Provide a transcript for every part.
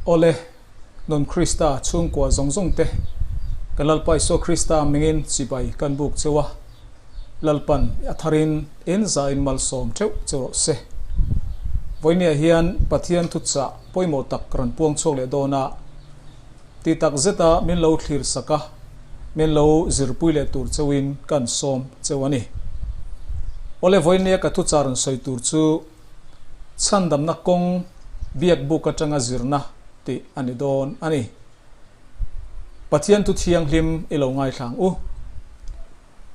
Awle, Nun Krista chhungkua zawng zawng te, kan Lalpa Isua Krista mingin chibai kan buk cheu a, Lalpan a tharin en zain malsawm theuh che rawh se. Vawinia hian Pathian thuchah pawimawh tak rawn puang chhuak leh dawn a, ti tak zeta min lo thlir sak a, min lo zirpui leh tur cheuhin kan sawm cheu a ni. Awle, vawinia ka thuchah rawn sawi tur chu, Chhandamna kawng biak buk atanga zirna tih a ni dawn a ni. Pathian thu thianghlim i lo ngaithla ang u.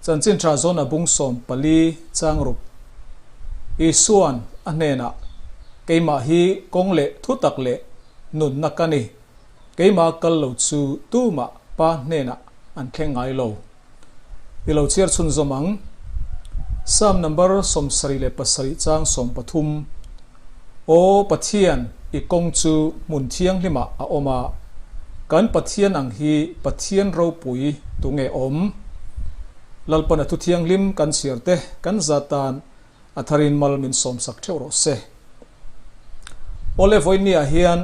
Chanchin tha zawn a bung 14 chang rup. Isuan a hnenah, Keimah hi kawng leh thu tak leh nunna ka ni. Keimah kal lo chu tumah Pa hnenah an thleng ngai lo. I lo chhiar chhunzawm ang. Psalm number 77 chang 13, Aw Pathian, i kawng chu hmun thianghlimah a awm a, kan Pathian ang hi Pathian ropui tunge awm? Lalpan a thu thianghlim kan chhiar te kan zat tan a tharin mal min sawmsak theuh rawh se. Awle vawinia hian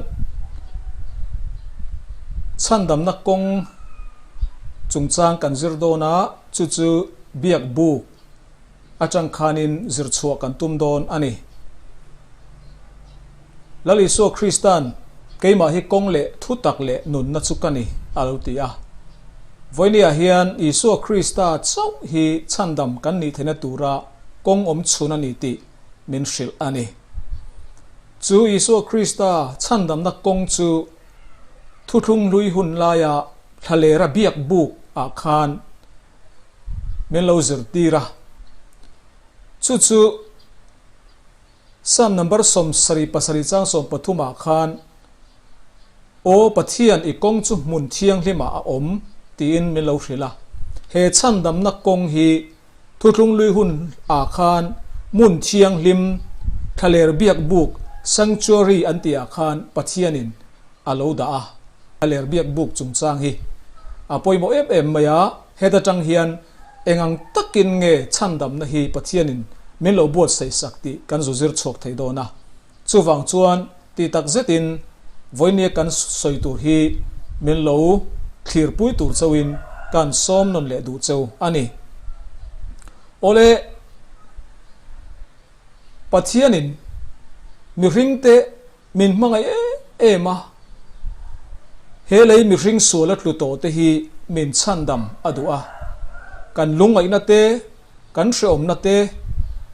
chhandamna kawng chungchang kan zir dawn a, chu chu biak buk atang khanin zir chhuah kan tum dawn a ni. Lal Isua Kristan keimah hi kawng leh thu tak leh nunna chu ka ni a lo ti a. Vawinia hian Isua Krista chauh hi chhandam kan nih theihna tura kawng awm chhun a ni tih min hrilh a ni. Chu Isua Krista chhandamna kawng chu thuthlung hlui hun laia thlalera biak buk ah khan min lo zirtir a. Chu chu Psalm number 77 chang 13 ah khan, Aw Pathian i kawng chu hmun thianghlimah a awm tiin min lo hrilh a. He chhandamna kawng hi Thuthlung lui hun ah khan hmun thianghlim thlaler biak buk, sanctuary, an tih ah khan Pathianin a lo dah a. Thlaler biak buk chungchang hi a pawimawh em em mai a, heta tang hian eng ang takin nge chhandamna hi Pathianin min lo buatsaih sak tih kan zu zir chhuak thei dawn a. Chuvang chuan ti tak zetin vawinia kan sawi tur hi min lo thlirpui tur chauhin kan sawm nawn leh duh cheu a ni. Awle, Pathianin mihringte min hmangaih em em a, he lei mihring suala tlu tawh te hi min chhandam a duh a, kan lungngaihna te, Kan hreawmna te,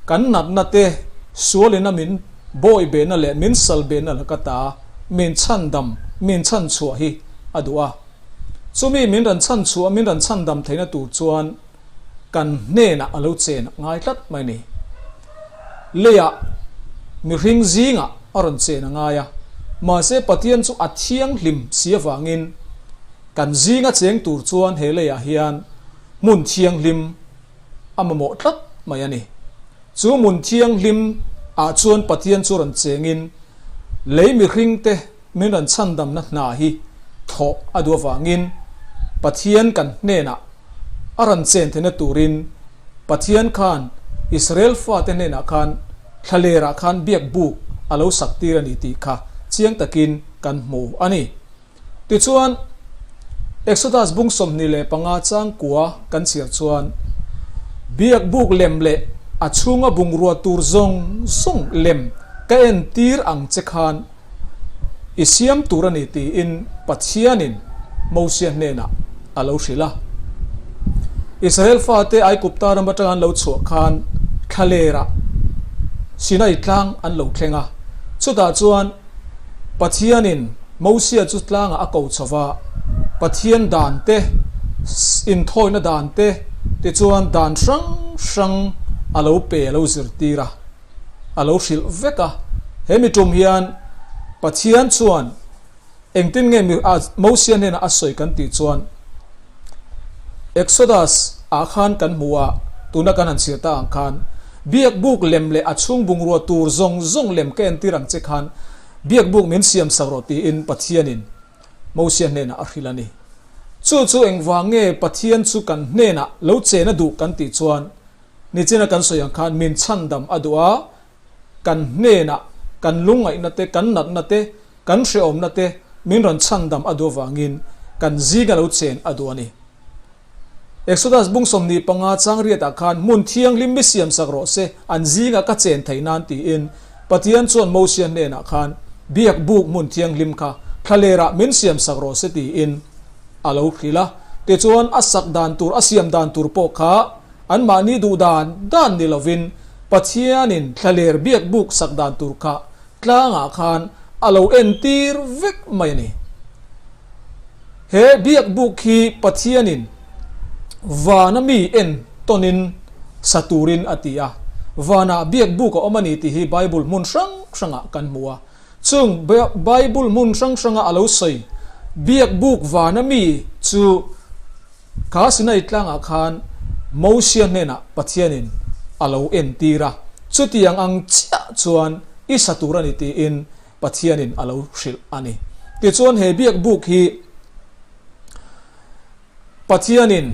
kan natna te, sualina min bawi behna leh min sal behna laka ta min chhandam, min chhanchhuah hi a duh a. Chumi min rawn chhanchhuah, min rawn chhandam theihna tur chuan kan hnenah a lo chen ngai tlat mai a ni. Leiah mihring zingah a rawn chen a ngai a, mahse Pathian chu a thianghlim si avangin kan zinga cheng tur chuan he leiah hian hmun thianghlim a mamawh tlat mai a ni. Chu hmun thianghlim ah chuan Pathian chu rawn chengin lei mihringte min rawn chhandamna hna hi thawh a duh avangin Pathian kan hnenah a rawn chen theihna turin Pathian khan Israel fate hnenah khan thlalerah khan biak buk a lo sak tir a ni tih kha chiang takin kan hmu a ni. Tichuan, Exodus bung 25 chang kua kan chhiar chuan, Biak buk lem leh a chhunga bungrua tur zawng zawng lem ka entir ang che khan i siam tur a ni tiin Pathianin Mosia hnenah a lo hrilh a. Israel fate Aigupta ram atanga an lo chhuah khan thlalerah Sinai tlang an lo thleng a, chutah chuan Pathianin Mosia chu tlangah a ko chho va, Pathian dan te, inthawina dan te, tichuan dan hrang hrang a lo pe, a lo zirtir a, a lo hrilh vek a. He mi tum hian Pathian chuan engtin nge Mosia hnenah a sawi kan tih chuan, Exodus ah khan kan hmu a, tuna kan han chhiar ta ang khan, Biakbuk lem leh a chhung bungrua tur zawng zawng lem ka entir ang che khan Biakbuk min siam sak rawh tiin Pathianin Mosia hnenah a hrilh a ni. Chu chu engvang nge Pathian chu kan hnenah lo chen a duh kan tih chuan nichina kan sawi ang khan min chhandam a duh a, kan hnenah kan lungngaihna te, kan natna te, kan hrehawmna te, min rawn chhandam a duh avangin kan zinga lo chen a duh a ni. Exodus bung 25 chang riatah khan hmun thianghlim mi siamsak rawh se, an zinga ka chen thei nan tiin Pathian chuan Mosia hnenah khan biak buk hmun thianghlim kha thlalerah min siamsak rawh se tiin a lo hrilh a. Tichuan a sak dan tur, a siam dan tur pawh kha anmahni duh dan dan ni lovin Pathianin thlaler biak buk sak dan tur kha tlangah khan a lo entir vek mai a ni. He biakbuk hi Pathianin vana mi en tawnin sa turin a ti a. Vanah biakbuk a awm a ni tih hi Bible hmun hrang hrangah kan hmu a. Chung Bible hmun hrang hranga a lo sawi biakbuk vana mi chu kha Sinai tlangah khan Mosia hnenah Pathianin a lo entir a. Chutiang ang chiah chuan i sa tur a ni tiin Pathianin a lo hrilh a ni. Tichuan he biakbuk hi Pathianin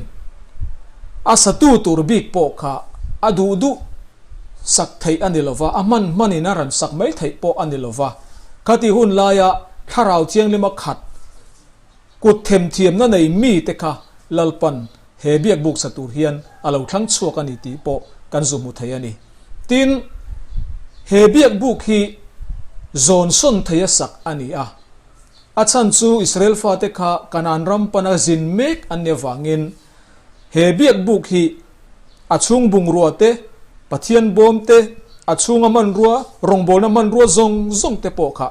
a satu tur bik pawh kha a duh duh sak theih a ni lova, a hman hmanin a rawn sak mai theih pawh a ni lova. Khati hun laia Thlarau Thianghlima khat Kut themthiamna nei mite kha Lalpan he biakbuk sa tur hian a lo thlang chhuak a ni tih pawh kan zu hmu thei a ni. Tin, he biakbuk hi zawn sawn theia sak a ni a. A chhan chu Israel fate kha Kanaan ram pana zin mek an nih avangin he biakbuk hi a chhung bungrua te, Pathian bawm te, a chhunga hmanrua, rawngbawlna hmanrua zawng zawng te pawh kha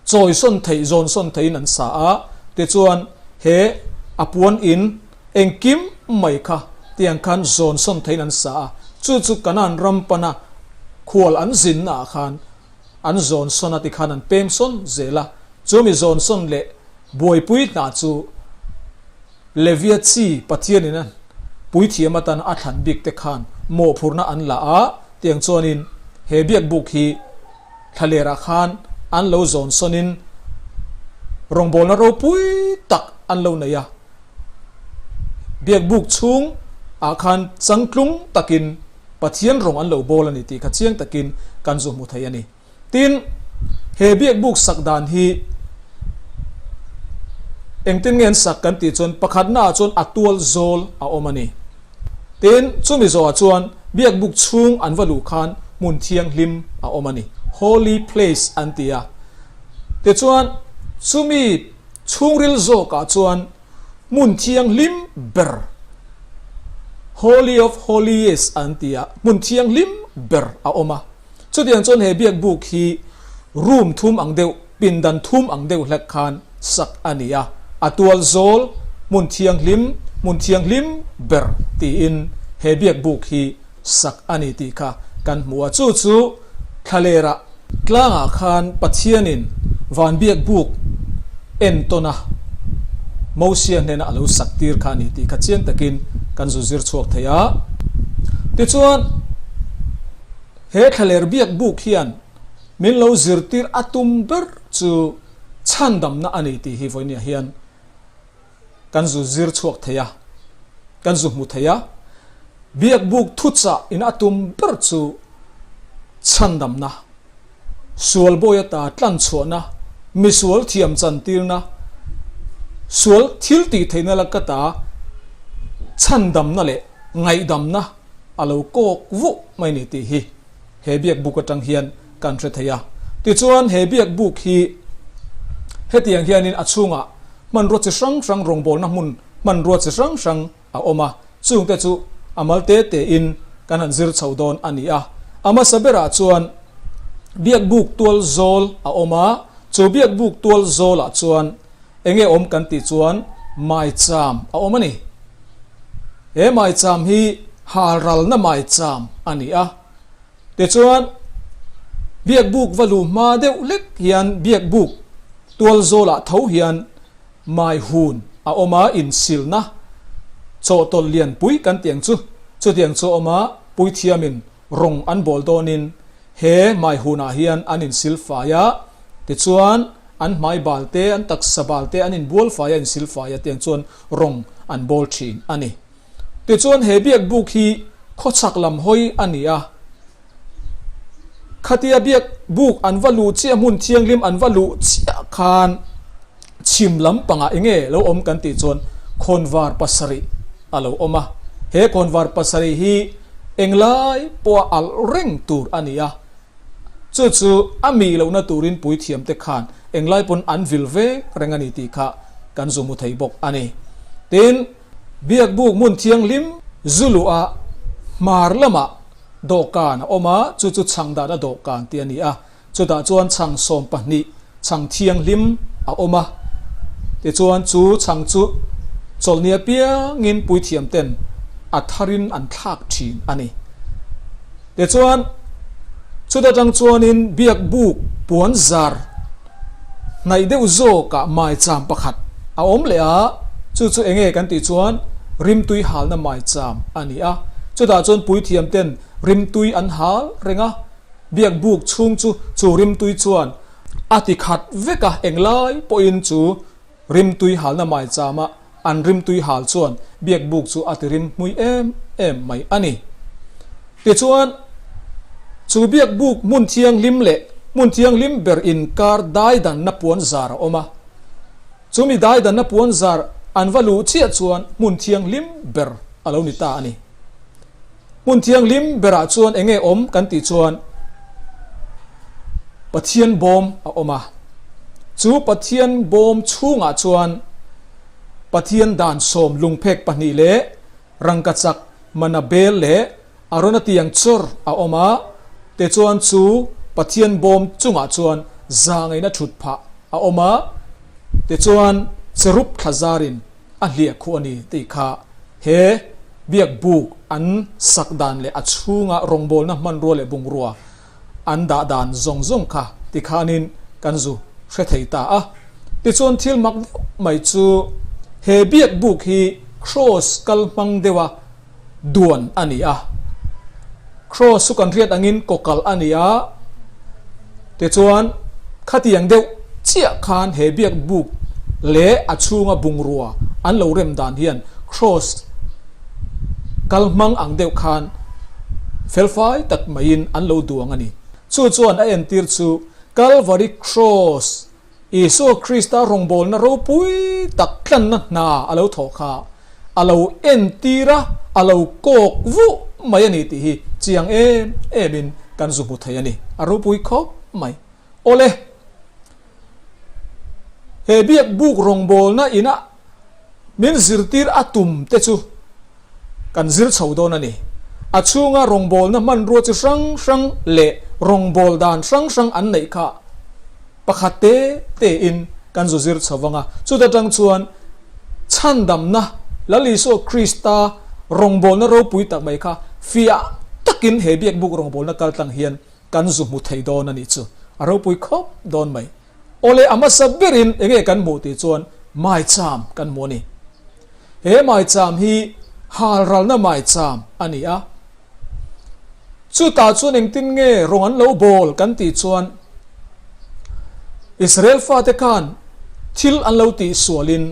chawi sawn theih, zawn sawn theihin an sa a, tichuan he a puan in engkim mai kha tiang khan zawn sawn theihin an sa a, chu chu Kanaan ram pana khual an zinna ah khan an zawn sawn a tikhan an pem sawn zel a, chu mi zawn sawn leh buaipui hna chu Levia chi Pathianin a puithiam atan a thlan bik te khan mawhphurhna an la a, tiang chuanin he biakbuk hi Thlalerah khan an lo zawn sawnin rawngbawlna ropui tak an lo nei a. Biakbuk chhung ah khan changtlung takin Pathian rawng an lo bawl a ni tih kha chiang takin kan zu hmu thei a ni. Tin, he biakbuk sak dan hi engtin nge an sak kan tih chuan pakhatna ah chuan a tual zawl a awm a ni. Tin, chumi zawhah chuan biakbuk chhung an va luh khan hmun thianghlim a awm a ni, Holy Place an ti a. Tichuan, chumi chhungril zawkah chuan hmun thianghlim ber, Holy of Holies an ti a, hmun thianghlim ber a awm a. Chutiang chuan he biakbuk hi room thum ang deuh, pindan thum ang deuh hlek khan sak a ni a, a tual zawl, hmun thianghlim, hmun thianghlim ber tiin he biakbuk hi sak a ni tih kha kan hmu a. Chu chu thlalerah tlangah khan Pathianin van biakbuk entawn a Mosia hnena a lo sak tir kha a ni tih kha chiang takin kan zu zir chhuak thei a. Tichuan. He thlaler biak buk hian min lo zirtir a tum ber chu chhandamna a ni tih hi vawinia hian kan zu zir chhuak thei a, kan zu hmu thei a. Biak buk thuchah in a tum ber chu chhandamna, sual bawi ata tlanchhuahna, misual thiam chantirna, sual thil tih theihna laka ta chhandamna leh ngaihdamna, a lo kawk vuh mai ni tih hi he biakbuk atang hian kan hre thei a. Tichuan he biakbuk hi hetiang hianin a chhungah hmanrua chi hrang hrang rawngbawlna hmun hmanrua chi hrang hrang a awm a, chungte chu a mal te tein kan han zir chho dawn a ni a. A hmasa berah chuan biakbuk tual zawl a awm a, chu biakbuk tual zawlah chuan enge awm kan tih chuan maicham a awm a ni. He maicham hi halralna maicham a ni a. Tichuan, biakbuk va lu hma deuh hlek hian biakbuk tual zawlah tho hian maihun a awm a, insilna chawhtawlh lianpui kan tih ang chu. Chutiang chu a awm a, puithiamin rawng an bawl dawnin he maihunah hian an insil fai a, tichuan, An hmai bal te, an taksa bal te an inbual fai a, insil fai a tiang chuan rawng an bawl thin a ni. Tichuan he biakbuk hi khawchhak lam hawi a ni a. Khatia biakbuk an va luh chiah, hmun thianghlim an va luh chiah khan. Chhim lam pangah enge lo awm kan tih chuan khawnvar pasarih a lo awm a. He khawnvar pasarih hi englai pawha alh reng tur a ni a. Chu chu a mih lohna turin puithiamte khan englai pawn an vil vek reng a ni tih kha kan zu hmu thei bawk a ni. Tin, Biakbuk hmun thianghlim zu luhah hmar lamah dawhkan a awm a, chu chu chhang dahna dawhkan tih a ni a. Chutah chuan chhang 12, chhang thianghlim a awm a. Tichuan chu chhang chu chawlhni apiangin puithiamten a tharin an thlak thin a ni. Tichuan chuta tang chuanin biakbuk puan zar hnaih deuh zawkah maicham pakhat a awm leh a, chu chu enge kan tih chuan rimtui halna maicham a ni a. Chutah chuan puithiamten rimtui an hal reng a. Biakbuk chhung chu chu rimtui chuan a ti khat vek a, englai pawhin chu rimtui halna maichama an rimtui hal chuan biakbuk chu a ti rim hmui em em mai a ni. Tichuan, chu biakbuk hmun thianghlim leh hmun thianghlim ber inkar daidanna puanzar a awm a. Chumi daidanna puanzar an va luh chiah chuan hmun thianghlim ber a lo ni ta a ni. Hmun thianghlim berah chuan enge awm kan tih chuan Pathian bawm a awm a. Chu Pathian bawm chhungah chuan Pathian dan sawm lungphek pahnih leh rangkachak mana bel leh Arona tiang chawr a awm a. Tichuan chu Pathian bawm chungah chuan zangaina thut phah a awm a. Tichuan cherub thla zarin a hliah khuh a ni tih kha he biakbuk an sak dan leh a chhunga rawngbawlna hmanrua leh bungrua an dah dan zawng zawng kha tikhanin kan zu hre thei ta a. Tichuan thil mak deuh mai chu he biakbuk hi kraws kal hmang deuha duan a ni a. Kraws chu kan hriat angin kawkalh a ni a, tichuan khatiang deuh chiah khan he biak buk leh a chhunga bungrua an lo rem dan hian kraws kal hmang ang deuh khan felfai tak maiin an lo duang a ni. Chu chuan a entir chu Kalvari Kraws Isua Krista rawngbawlna ropui tak tlanna hna a lo thawh kha a lo entir a, a lo kawk vuh mai a ni tih hi chiang em emin kan zu hmu thei a ni. A ropui khawp mai. Awle, he biakbuk rawngbawlna ina min zirtir a tum te chu kan zir chho dawn a ni. A chhunga rawngbawlna hmanrua chi hrang hrang leh rawngbâwl dan hrang hrang an neih kha pakhat te tein kan zu zir chho vang a. Chuta tang chuan chhandamna Lal Isua Krista rawngbawlna ropui tak mai kha fiah takin he biakbuk rawngbawlna kaltlang hian kan zu hmu thei dawn a nih chu. A ropui khawp dawn mai. Awle a hmasa berin enge kan hmuh tih chuan maicham kan hmu a ni. He maicham hi halralna maicham a ni a. Chutah chuan engtin nge rawng an lo bawl kan tih chuan Israel fate khan thil an lo tih sualin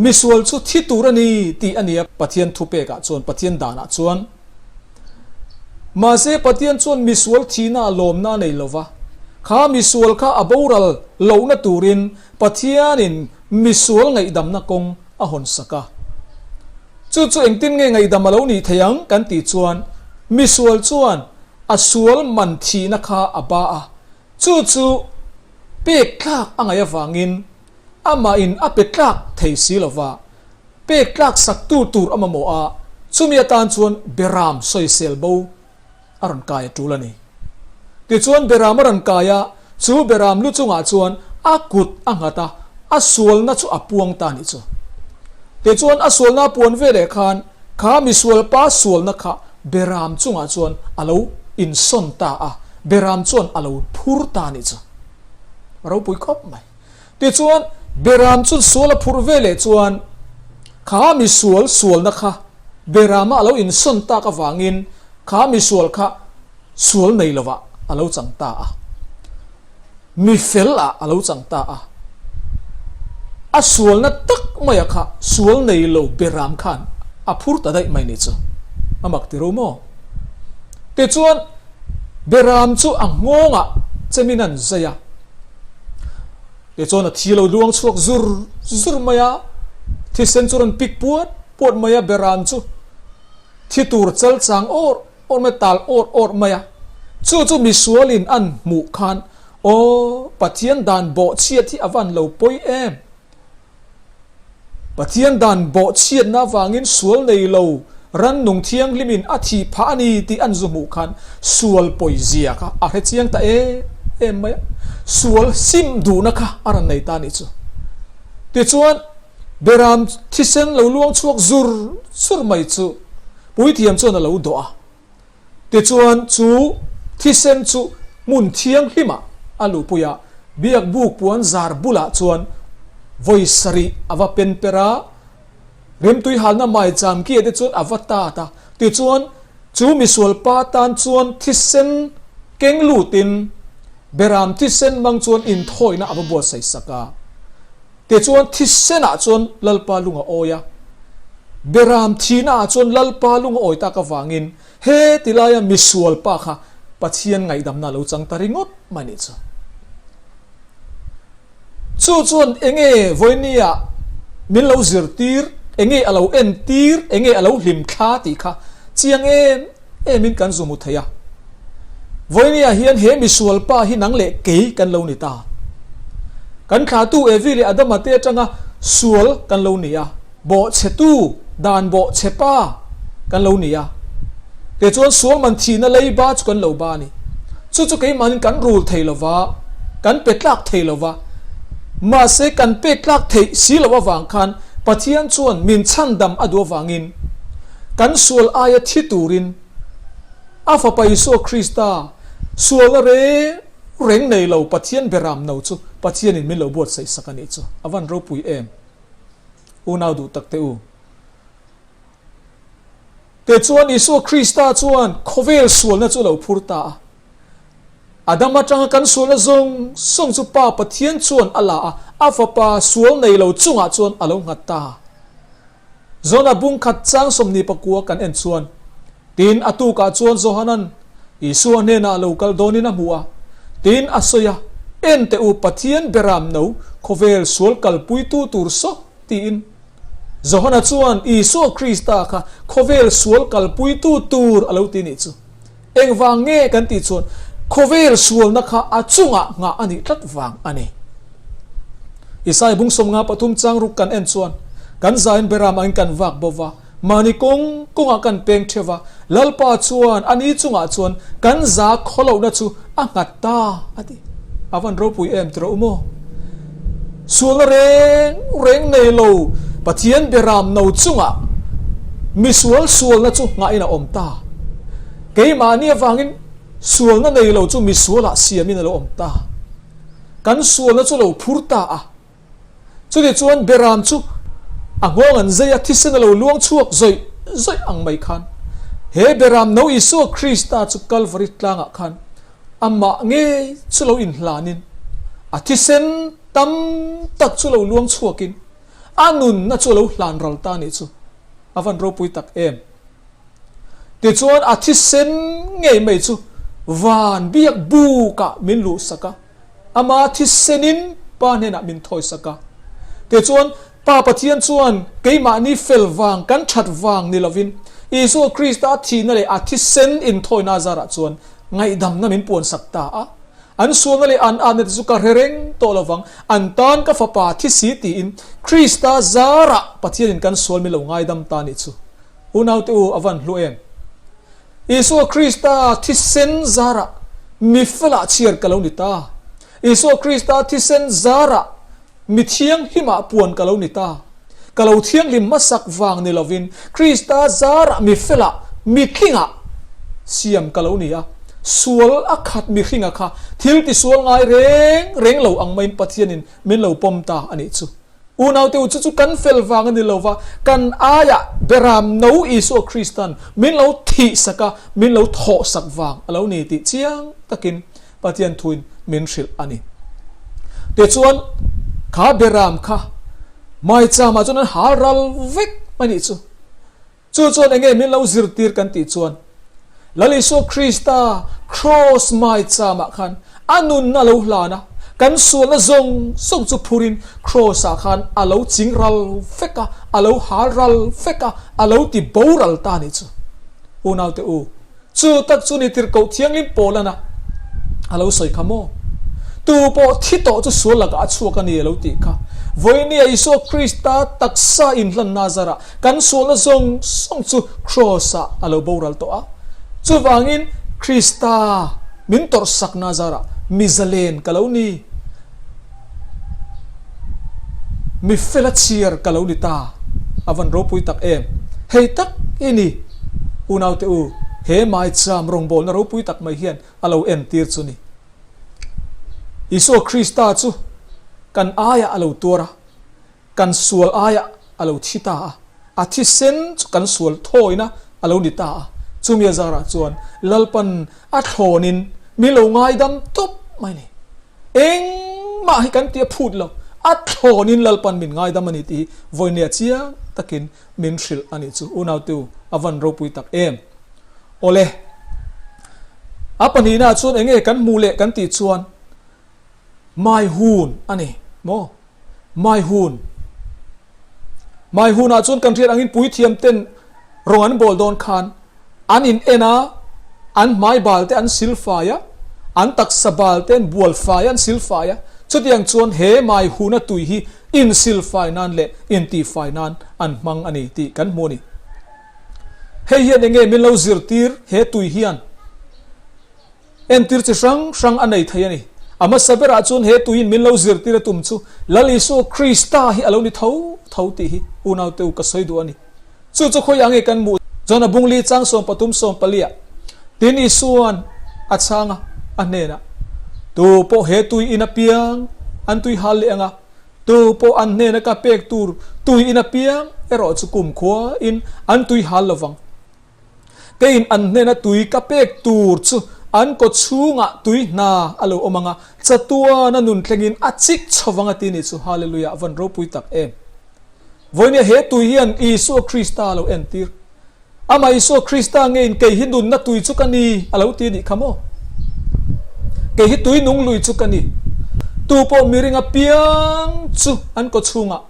Misual chu thi tur a ni tih a nia Pathian thupekah chuan, Pathian danah chuan. Mahse Pathian chuan misual thihna a lawmna a nei lova, kha misual kha a boral lohna turin Pathianin misual ngaihdamna kawng a hawn sak a. Chu chu engtin nge ngaihdam a lo nih thei ang kan tih chuan misual chuan a sual man thihna kha a ba a, chu chu pek tlak a ngaih avangin Amahin a pe tlak thei si lo va, pek tlak saktu tur a mamawh a, chumi atan chuan Beram sawisel bo a rawn kai a tul a ni. Tichuan Beram a rawn kai a, chu Beram lu chungah chuan a kut a nghat a, a sualna chu a puang ta a nih chu. Tichuan a sualna a puan veleh khan kha misualpa sualna kha Beram chungah chuan a lo insawn ta a, Beram chuan a lo phur ta a nih chu. A ropui khawp mai. Tichuan, Beram chu sual a phurh ve leh chuan kha misual sualna kha Berama a lo insawn tak avangin kha misual kha sual nei lovah a lo chang ta a, mi fel ah a lo chang ta a. A sualna tak maia kha sual nei lo Beram khan a phur ta daih mai ni chu a mak ti ro maw? Tichuan, Beram chu a nghawngah chemin an zai a. Tichuan a thi lo luang chhuak zur zur mai a, thisen chu rawn pik puat puat mai a, beram chu thi tur chal chang awrh awrh mai, tal awrh awrh mai a. Chu chu misualin an hmuh khan, Aw, Pathian dan bawhchhiat hi a van lo pawi em? Pathian dan bawhchhiatna avangin sual nei lo rannung thianghlimin a thih phah a ni tih an zu hmuh khan sual pawizia kha a hre chiang ta em em mai a, sual sim duhna kha a rawn nei ta a nih chu. Tichuan, Beram thisen lo luang chhuak zur zur mai chu puithiam chuan a lo dawh a. Tichuan, chu thisen chu hmun thianghlimah a luhpui a, biakbuk puan zar bulah chuan vawi sarih a va pen per a, rimtui halna maicham kia te chuan a va tat a. Tichuan, chu misual pa tan chuan thisen keng lutin beram thisen hmang chuan inthawihna a va buatsaih sak a. Tichuan, thisenah chuan Lalpa lung a awi a, Beram thihnaah chuan Lalpa lung a awi tak avangin he ti laia misual pa kha Pathian ngaihdamna a lo chang ta ringawt mai nih chu. Chu chuan enge vawinia min lo zirtir, enge a lo entir, enge a lo hlimthla tih kha chiang em em in kan zu hmu thei a. Vawinia hian he misual pa hi nang leh kei kan lo ni ta. Kan thlahtu Evi leh Adama te atanga sual kan lo ni a, bawhchhetu, dan bawhchhe pa kan lo ni a. Tichuan sual man thihna leiba chu kan lo ba a ni. Chu chu keimahnin kan rul thei lo va, kan pe tlak thei lo va. Mahse kan pek tlak theih si loh avang khan Pathian chuan min chhandam a duh avangin Kan sual aia thi turin a Fapa Isua Krista sualna reng reng nei lo Pathian beram no chu Pathianin min lo buatsaih sak a nih chu. A van ropui em? Unau duh tak teh u. Tichuan Isua Krista chuan khawvel sualna chu a lo phur ta a. Adam atanga kan sualna zawng zawng chu Pa Pathian chuan a la a, a Fapa sual nei lo chungah chuan a lo nghat ta a. Zona bung khat chang sawmni pakua kan en chuan, Tin, a tukah chuan Johanan Isua hnenah a lo kal dawnin a hmu a, tin a sawi a, En teh u, Pathian beram no khawvel sual kalpuitu tur saw, tiin. Johana chuan Isua Krista kha khawvel sual kalpuitu tur a lo ti nih chu. Engvang nge kan tih chuan khawvel sualna kha a chungah nghah a nih tlat vang a ni. Isai bung sawmnga pathum chang ruk kan en chuan kan zain beram angin kan vak bo va, mahni kawng kawngah kan peng theuh va, Lalpa chuan a ni chungah chuan kan za khawlohna chu a nghat ta a ti. A van ropui em tiraw u maw? Sualna reng reng nei lo Pathian beram no chungah misual sualna chu nghahin a awm ta. Keimahni avangin sualna nei lo chu misualah siamin a lo awm ta. Kan sualna chu lo phur ta a. Chutichuan beram chu a nghawng an zei a, thisen a lo luang chhuak zawih zawih ang mai khan he beram no Isua Krista chu Kalvari tlangah khan amah ngei chu lo inhlanin a thisen tam tak chu lo luang chhuakin a nunna chu a lo hlan ral ta nih chu a van ropui tak em. Tichuan a thisen ngei mai chu van biak bukah min luhsak a. Ama thisenin Pa hnenah min thawisak a. Tichuan, Pa Pathian chuan keimahni fel vang, kan that vang ni lovin, Isua Krista a thihna leh a thisen inthawina zarah chuan ngaihdamna min puansak ta a. An sualna leh an atna te chu ka hre reng tawh lovang, an tan ka fapa thi si tiin Krista zarah Pathianin kan sual min lo ngaidam ta nih chu. Unaute u, a van hlu em? Isua Krista thisen zarah mi felah chhiar ka lo ni ta. Isua Krista thisen zarah mi thianghlimah puan ka lo ni ta. Ka lo thianghlim hmasak vang ni lovin Krista zarah mi felah, mi tlingah siam ka lo ni a. Sual a khat mihringa kha thil tisual ngai reng reng lo ang maiin Pathianin min lo pawm ta a nih chu. Unaute u, chu chu kan fel vang a ni lo va, kan aiah Beram no Isua Kristan min lo thihsak a, min lo thawhsak vang a lo ni tih chiang takin Pathian thuin min hrilh a ni. Tichuan, kha Beram kha maicham-ah chuan an hal ral vek a nih chu. Chu chuan enge min lo zirtir kan tih chuan Lal Isua Krista Kraws maicham ah khan a nunna lo hlan a. Kan sualna zawng zawng chu phurin Kraws-ah khan a lo ching ral vek a, a lo hal ral vek a, a lo ti boral ta a nih chu. Unaute u, chu tak chu ni tirhkoh thianghlim Paulana a lo sawi kha maw? Tu pawh thi tawh chu sual lakah a chhuak a ni a lo tih kha. Vawinia Isua Krista taksa inhlanna zarah kan sualna zawng zawng chu Kraws-ah a lo boral tawh a. Chuvangin Krista min tawrhsakna zarah mi zalen ka lo ni. Mi fela chhiar ka lo ni ta, a van ropui tak em. Hei tak i ni, unaute u, he maicham rawngbawlna ropui tak mai hian a lo entir chu ni. Isua Krista chu kan aiah a lo tuar a. Kan sual aiah a lo thi ta a, a thisen chu kan sual thawina a lo ni ta a, chumi a zarah chuan Lalpan a thlawnin min lo ngaidam tawp mai ni. Engmah hi kan tih a phut lo, a thlawnin Lalpan min ngaidam a ni tih hi vawinia chiang takin min hrilh a nih chu. Unautu a van ropui tak em. Awle, a pahnihnaah chuan enge kan hmuh leh kan tih chuan mai hun a ni maw? Mai hun. Mai hunah chuan kan hriat angin puithiam ten rawng an bawl dawn khan an in en a, an hmai bal te an sil fai a, an taksa bal te an bual fai a, an sil fai a. Chutiang chuan he mai huna tui hi insil fai nan leh intihfai nan an hmang a ni tih kan hmu a ni. Hei hian enge min lo zirtir he tui hian? Entir chi hrang hrang a nei thei a ni. A hmasa berah chuan he tuiin min lo zirtir a tum chu Lal Isua Krista hi a lo ni tho tho tih hi unaute u ka sawi duh a ni. Chu chu khawiah nge kan hmuh? John a bungli chang sawmpathum sawmpaliah tin Isua'n a chhang a, a hnenah, Tu pawh he tui in apiang an tui hal leh ang a, tu pawh an hnena ka pek tur tui in apiang erawh chu kumkhua in an tui hal lo vang. Keiin an hnena tui ka pek tur chu an kaw chhungah tui hna a lo awm ang a, chatuana nun thlengin a chik chho vang a ti nih chu. Hallelujah! A van ropui tak em! Vawinia he tui hian Isua Krista a lo entir. Amah Isua Krista ngeiin kei hi nunna tui chu ka ni a lo ti nih kha maw? Kei hi tui nung lui chu ka ni. Tu pawh miring apiang chu an kaw chhungah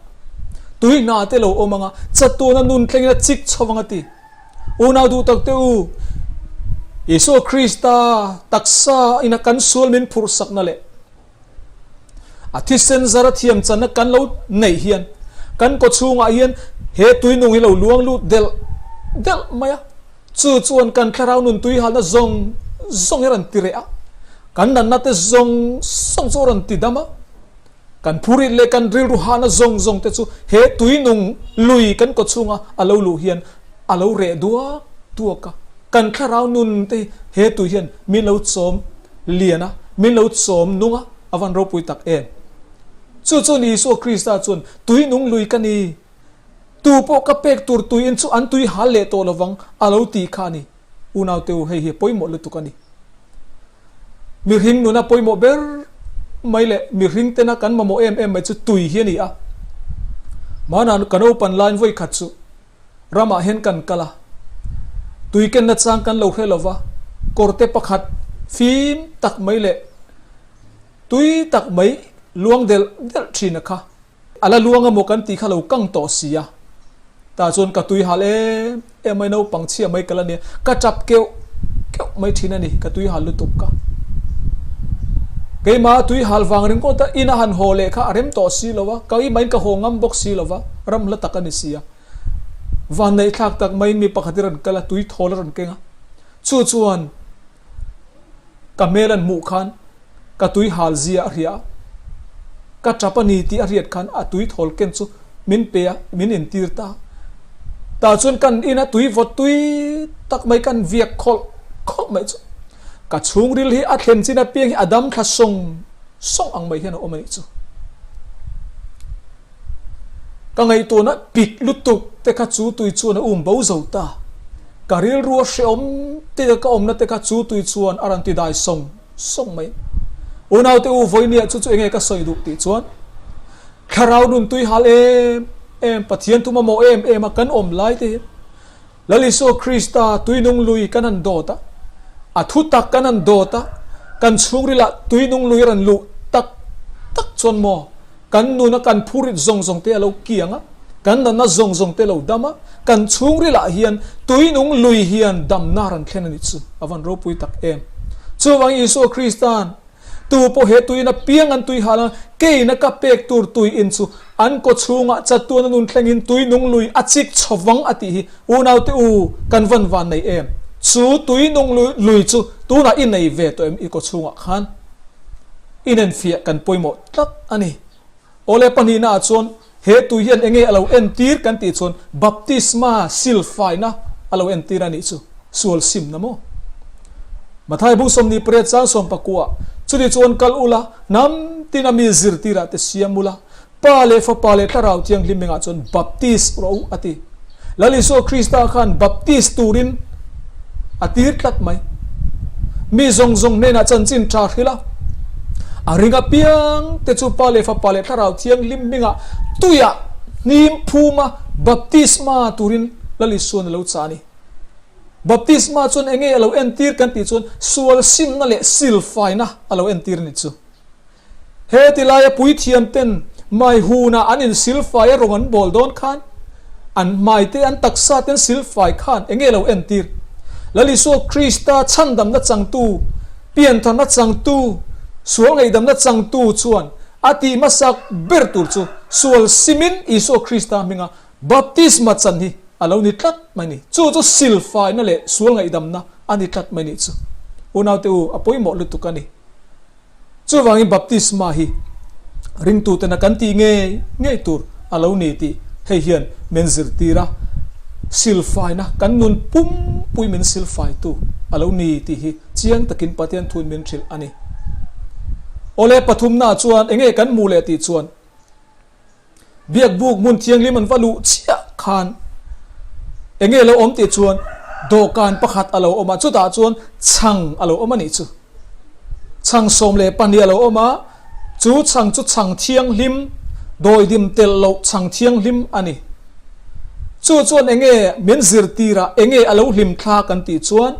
tui hna te lo awm ang a, chatuana nun thlengin a chik chho vang a ti. Unau duh tak te u, Isua Krista taksa ina kan sual min phurhsakna leh a thisen zara thiam channa kan lo neih hian kan kaw chhungah hian he tuinung hi lo luang lut delh delh mai a. Chu chuan kan thlarau nun tuihalna zawng zawng hi a rawn ti reh a, kan natna te zawng zawng chu a rawn ti dam a. Kan phurit leh kan rilru hahna zawng zawng te chu he tuinung lui kan kaw chhunga a lo luh hian a lo reh duak duak a. Kan thlarau nun te hi he tui hian min lo chawm lian a, min lo chawm nung a, a van ropui tak em. Chu chuan Isua Krista chuan tuinung lui ka ni, tu pawh ka pek tur tuiin chu an tui hal leh tawh lovang a lo tih kha a ni. Unaute u, hei hi a pawimawh lutuk a ni. Mihring nuna pawimawh ber mai leh mihring tena kan mamawh em em mai chu tui hi a ni a. Hmanah ka naupan laiin vawi khat chu ramah hian kan kal a, tui kenna chang kan lo hre lo va, kawrte pakhat fim tak mai leh tui tak mai luang delh delh thin a kha. A la luang emaw kan tih kha lo kang tawh si a, tah chuan ka tui hal em em mai, naupang chhia mai ka la nia, ka tap keuh keuh mai thin a ni, ka tui hal lutuk ka. Keimah tui hal vang ringawt a in a han haw leh kha a rem tawh si lo a, keimah in ka haw ngam bawk si lo va, ram hla tak a ni si a. Vanneih thlak tak maiin mi pakhat i rawn kal a, tui thawl a rawn keng a, chu chuan Ka hmel an hmuh khan ka tui hal zia a hria a, ka tap a ni tih a hriat khan a tui thawl ken chu min pe a, min intir ta. Tah chuan kan ina tui vawt tui tak mai kan viak khawlh khawlh mai chu ka chhungril hi a thlen chin apiang hi a dam thla sawng sawng ang mai hian a awm a nih chu. Ka ngaihtuahna pik lutuk te kha chu tui chuan a um bo zo ta. Ka rilru a hrehawm te ka awmna te kha chu tui chuan a rawn ti dai sawng sawng mai. Unaute u vawinia chu chu enge ka sawi duh tih chuan thlarau nun tui hal em em Pathian thu mamawh em em a kan awm lai te hian Lal Isua Krista tuinung lui kan han dawt a, a thutak kan han dawt a, kan chhungrilah tuinung lui a rawn luh tak. tak chuan maw kan nuna kan phurit zawng zawng te a lo kiang a, kan natna zawng zawng te a lo dam a, kan chhungrilah hian tuinung lui hian damna rawn thlen a nih chu a van ropui tak em. Chuvangin Isua Krista'n Tu pawh he tuiin a piang an tui hal a, keina ka pek tur tui in chu an kaw chhungah chatuan a nun thlengin tui nung lui a chik chho vang a tih hi unaute u kan van van nei em? Chu tui nung lui chu tunah i nei ve tawh em i kaw chhungah khan inenfiah kan pawimawh tlat a ni. Awle pahnihna ah chuan He tui hian enge a lo entir kan tih chuan baptisma silfaina a lo entir a nih chu, sual simna maw? Mathai bung 28 chang sawmpakua, Chuti chuan kal ula, hnam tina mi zirtirah te siam ula, Pa leh Fapa leh Thlarau Thianghlim mengah chuan baptis rawh u a ti. Lal Isua Krista khan baptis turin a tir tlat mai. Mi zawng zawng hnenah chanchin tha hrilh a, a ring apiang te chu Pa leh Fapa leh Thlarau Thianghlim hmingah tuiah hnim phuma baptisma turin Lal Isua'n a lo chah a ni. Baptisma chuan enge a lo entir kan tih chuan sual simna leh silfaina a lo entir a ni chu. He ti laia puithiam ten mai hunah an insilfai a rawng an bawl dawn khan an hmai te an taksa te an silfai khan enge lo entir? Lal Isua Krista chhandamna changtu, piantharna changtu, sual ngaihdamna changtu chuan a tih hmasak ber tur chu sual simin Isua Krista hminga baptisma chan hi a lo ni tlat mai ni. Chu chu silfaina leh sual ngaihdamna a ni tlat mai nih chu. Unaute u, a pawimawh lutuk a ni. Chuvangin baptisma hi ringtutena kan tih ngei ngei tur a lo ni tih hei hian min zirtir a, silfaina kan nun pumpui min silfaitu a lo ni tih hi chiang takin Pathian thuin min hrilh a ni. Awle pathumnaah chuan enge kan hmuh leh tih chuan, Biakbuk hmun thianghlim an va luh chiah khan enge lo awm tih chuan dawhkan pakhat a lo awm a, chutah chuan chhang a lo awm a nih chu. Chhang 12 a lo awm a, chu chhang chu chhang thianghlim, dawidim telh loh chhang thianghlim a ni. Chu chuan enge min zirtir a, enge a lo hlim thla kan tih chuan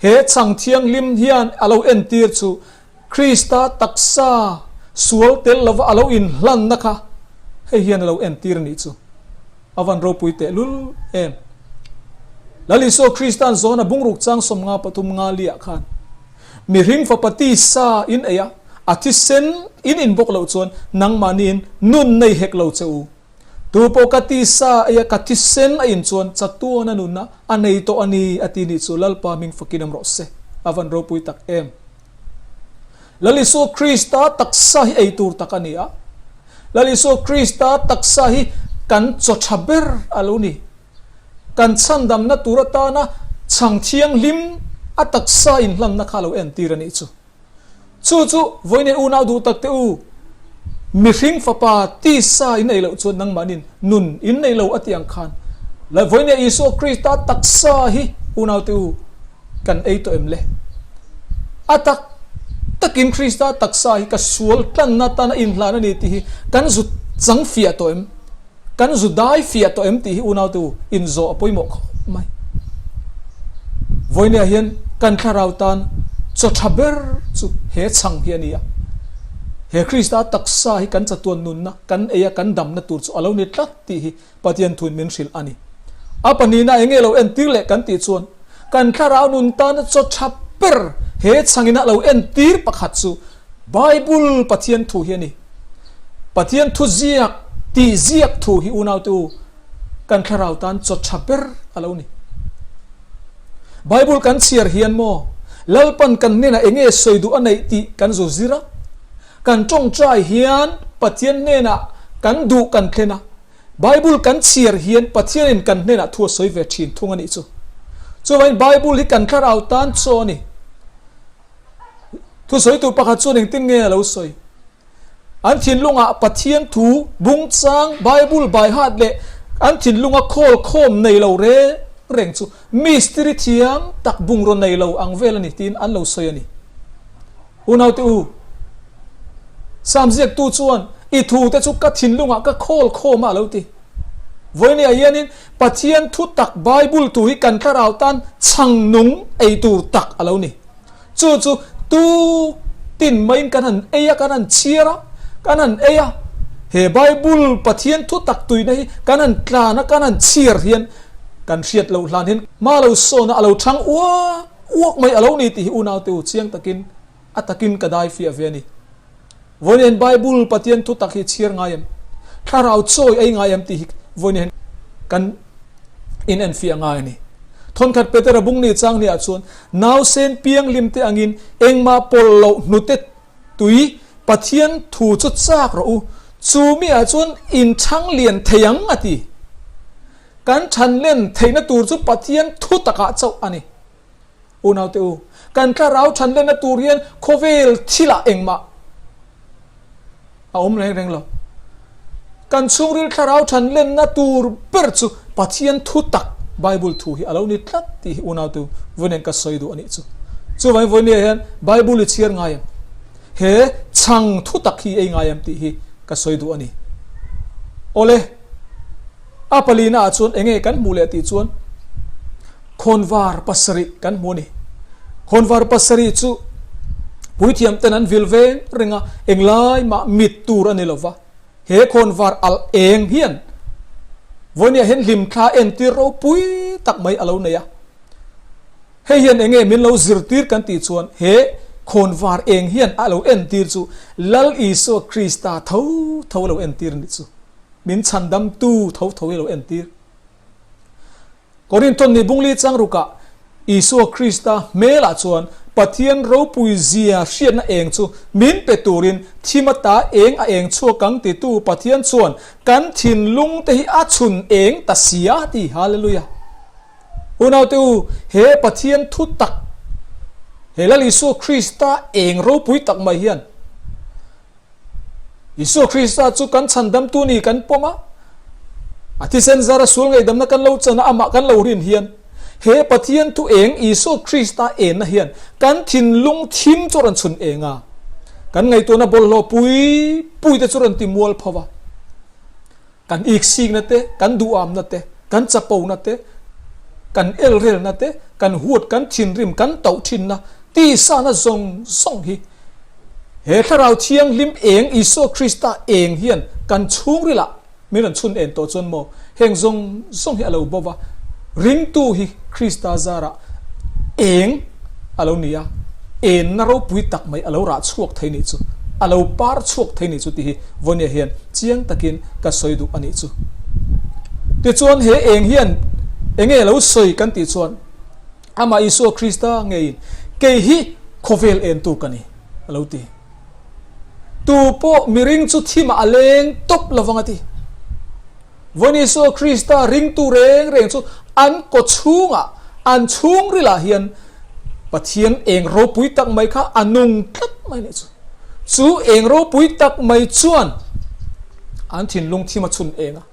he chhang thianghlim hian a lo entir chu Krista taksa sual tel lova a lo inhlanna kha hei hian a lo entir a nih chu. A van ropui tehlul em. Lal Isua Krista'n zawna bungruk chang 53 nga liah khan mihring fapa tisa in ei a, a thisen in in bawk loh chuan nangmahniin nun nei hek lo che u. Tu pawh ka tisa ei a, ka thisen a in chuan chatuana nunna a nei tawh a ni a ti nih chu Lalpa hming fakin awm rawh se. A van ropui tak em. Lal Isua Krista taksa hi ei tur tak a ni a. Lal Isua Krista taksa hi kan chaw tha ber a lo ni. Kan chhandamna tur atana chhang thianghlim a taksa inhlanna kha a lo entir a nih chu. Chu chu vawiin unau duh tak te u, mihring fapa tisa in ei loh chuan nangmahnin nun in nei lo a tih ang khan vawiin Isua Krista taksa hi unau te u, Kan ei tawh em le? A tak takin Krista taksa hi ka sual tlanna atana inhlan a ni tih hi kan zu chang fiah tawh em? Kan zu dai fiah tawh em tih hi unaute u inzawh a pawimawh khawp mai. Vawinia hian kan thlarau tan chaw tha ber chu he chhang hi a ni a. He Krista taksa hi kan chatuan nunna, kan ei a kan damna tur chu a lo ni tlat tih hi Pathian thuin min hrilh a ni. A pahnihna enge lo entir leh kan tih chuan kan thlarau nun tana chaw tha ber he chhangin a lo entir pakhat chu Bible Pathian thu hi a ni. Pathian thu ziak tih ziak thu hi unaute u kan thlarau tan chaw tha ber a lo ni. Bible kan chhiar hian maw Lalpan kan hnenah enge sawi duh a neih tih kan zu zir a, Kan tawngtai hian Pathian hnenah kan duh kan thlen a, Bible kan chhiar hian Pathianin kan hnenah thu a sawi ve thin thung a nih chu. Chuvangin Bible hi kan thlarau tan chaw a ni. Thusawitu pakhat chuan engtin nge a lo sawi? An thinlungah Pathian thu bungchang Bible baihat leh an thinlunga khawl khawm nei lo reng reng chu mistiri thiam tak bungraw nei lo ang vel a ni tiin an lo sawi a ni. Unaute u, Sam ziaktu chuan, I thute chu ka thinlungah ka khawl khawm a, a lo ti. Vawinia hianin Pathian thu tak Bible thu hi kan thlarau tan chhang nung ei tur tak a lo ni. Chu chu tu tin maiin kan han ei a, kan han chhiar a, Kan han ei a, he Bible Pathian thu tak tuina hi kan han tlan a, kan han chhiar hian kan hriat loh hlan hian hma lo sawn a, a lo thang uak uak mai a lo ni tih hi unaute u chiang takin a takin ka dai fiah ve a ni. Vawiin hian Bible Pathian thu tak hi chhiar ngai em? Thlarau chawi ei ngai em tih hi vawiin hian kan inenfiah ngai a ni. Thawnkhat Petera bung ni chang hniah chuan nausen pianghlim te angin engmah pawlh loh hnute Tui, Pathian thu chu chak rawh u, chu miah chuan in chhang lian thei ang a ti. Kan chhan len theihna tur chu Pathian thu takah chauh a ni. Unaute u, kan thlarau chhan lenna tur hian khawvel thilah engmah a awm reng reng lo. Kan chhungril thlarau chhan lenna tur ber chu Pathian thu tak, Bible thu hi a lo ni tlat tih hi unaute vawiin ka sawi duh a nih chu. Chuvangin vawinia hian Bible i chhiar ngai em? He chhang thu tak hi ei ngai em tih hi ka sawi duh a ni. Awle, a palina ah chuan enge kan hmuh leh tih chuan khawnvar pasarih kan hmu a ni. Khawnvar pasarih chu puithiam ten an vil veng reng a, englai mah mit tur a ni lova. He khawnvar alh eng hian vawinia hian hlimthla entir ropui tak mai a lo nei a. Hei hian enge min lo zirtir kan tih chuan he khawnvar eng hian a lo entir chu Lal Isua Krista tho tho a lo entir a nih chu. Min chhandamtu tho tho hi a lo entir. Korinthon ni bungli changrukah Isua Krista hmelah chuan Pathian ropui zia hriatna eng chu min pe turin thim ata eng a eng chhuak ang titu Pathian chuan kan thinlung te hi a chhun eng ta sia ti. Hallelujah! Unaute u, he Pathian thu tak, he Lal Isua Krista eng ropui tak mai hian Isua Krista chu kan chhandamtu ni kan pawm a, a thisen zara sual ngaihdamna kan lo chan a, amah kan lo rin hian he Pathian thu eng Isua Krista enna hian kan thinlung thim chu a rawn chhun eng a, kan ngaihtuahna bawlhhlawh pui pui te chu a rawn ti mual pho va. Kan iksikna te, kan duhamna te, kan chapona te, kan elrelna te, kan huat, kan thinrim, kan tauh thinna, tisana zawng zawng hi he Thlarau Thianghlim eng Isua Krista eng hian kan chhungrilah min rawn chhun en tawh chuan maw heng zawng zawng hi a lo bo va, ringtu hi Krista zarah eng a lo ni a, enna ropui tak mai a lo rah chhuak thei nih chu, a lo par chhuak thei nih chu tih hi Vawnia hian chiang takin ka sawi duh a nih chu. Tichuan he eng hian enge lo sawi kan tih chuan amah Isua Krista ngeiin kei hi khawvel entu ka ni a lo ti. Tu pawh miring chu thimah a leng tawp lovang a ti. Vawiin Isua Krista ringtu reng reng chu an kaw chhungah, an chhungrilah hian Pathian eng ropui tak mai kha a nung tlat mai nih chu. Chu eng ropui tak mai chuan an thinlung thim a chhun eng a,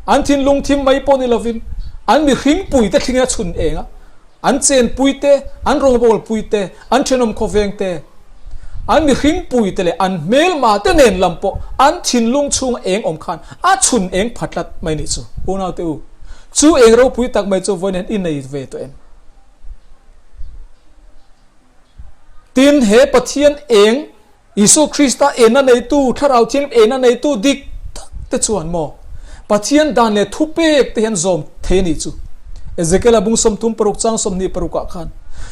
an thinlung thim mai pawh ni lovin an mihringpui te thlingin a chhun eng a, An chenpui te, an rawngbawlpui te, an thenawm khawveng te, an mihringpui te leh an hmelma te nen lam pawh an thinlung chhunga eng awm khan a chhun eng pha tlat mai nih chu. Unaute u, chu eng ropui tak mai chu vawiin hian i nei ve tawh em? Tin, he Pathian eng Isua Krista enna neitu, Thlarau Thianghlim enna neitu dik tak te chuan maw Pathian dan leh thupek te hian zawm thei a nih chu. Ezekiela bung 36 chang 26 ah khan,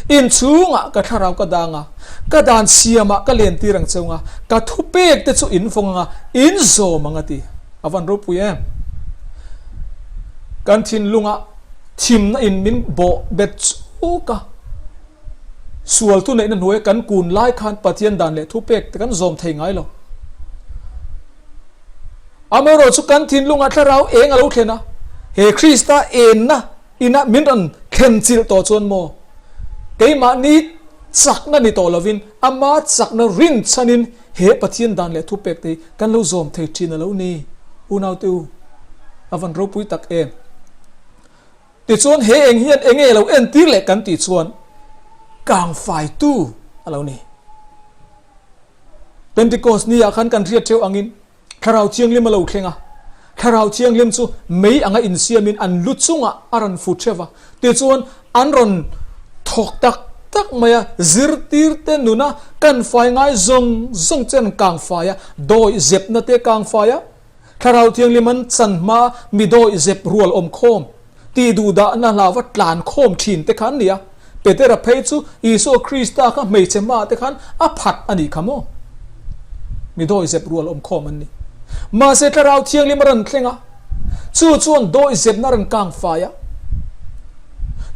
Inchhungah ka thlarau ka dang a, ka dan siamah ka lentir ang cheu nga, ka thupek te chu in vawng anga, in zawm ang a ti. A van ropui em? Kan thinlungah thimna in min bawh bet chuk a. Sual thu neihna hnuaia kan kun lai khan Pathian dan leh thupek te kan zawm thei ngai lo. Amaherawh chu kan thinlungah thlarau eng a lo thlen a, he Krista enna ina min rawn thlen chilh tawh chuan maw keimahni chakna ni tawh lovin ama chakna rinchhanin he Pathian dan leh thupek te hi kan lo zawm thei thin a lo ni. Unaute u, a van ropui tak em! Tichuan he eng hian enge lo entir leh kan tih chuan kangfaitu a lo ni. Pentecost ni ah khan kan hriat theuh angin Thlarau Thianghlim a lo thleng a, Thlarau Thianghlim chu mei anga insiamin an lu chungah a rawn fu theuh va, tichuan an rawn thawk tak. tak maia zirtirte nuna kan fai ngai zawng zawng che an kang fai a, dawih zepna te kang fai a, Thlarau Thianghlim an chan hma mi dawih zep rual awm khawm tih duhdahna hlauva tlan khawm thin te kha an ni a. Petera phei chu Isua Krista kha hmeichhe hmaah te khan a phat a nih kha maw? Mi dawihzep rual awm khawm an ni. Mahse Thlarau Thianghlim a rawn thleng a, chu chuan dawihzepna a rawn kang fai a,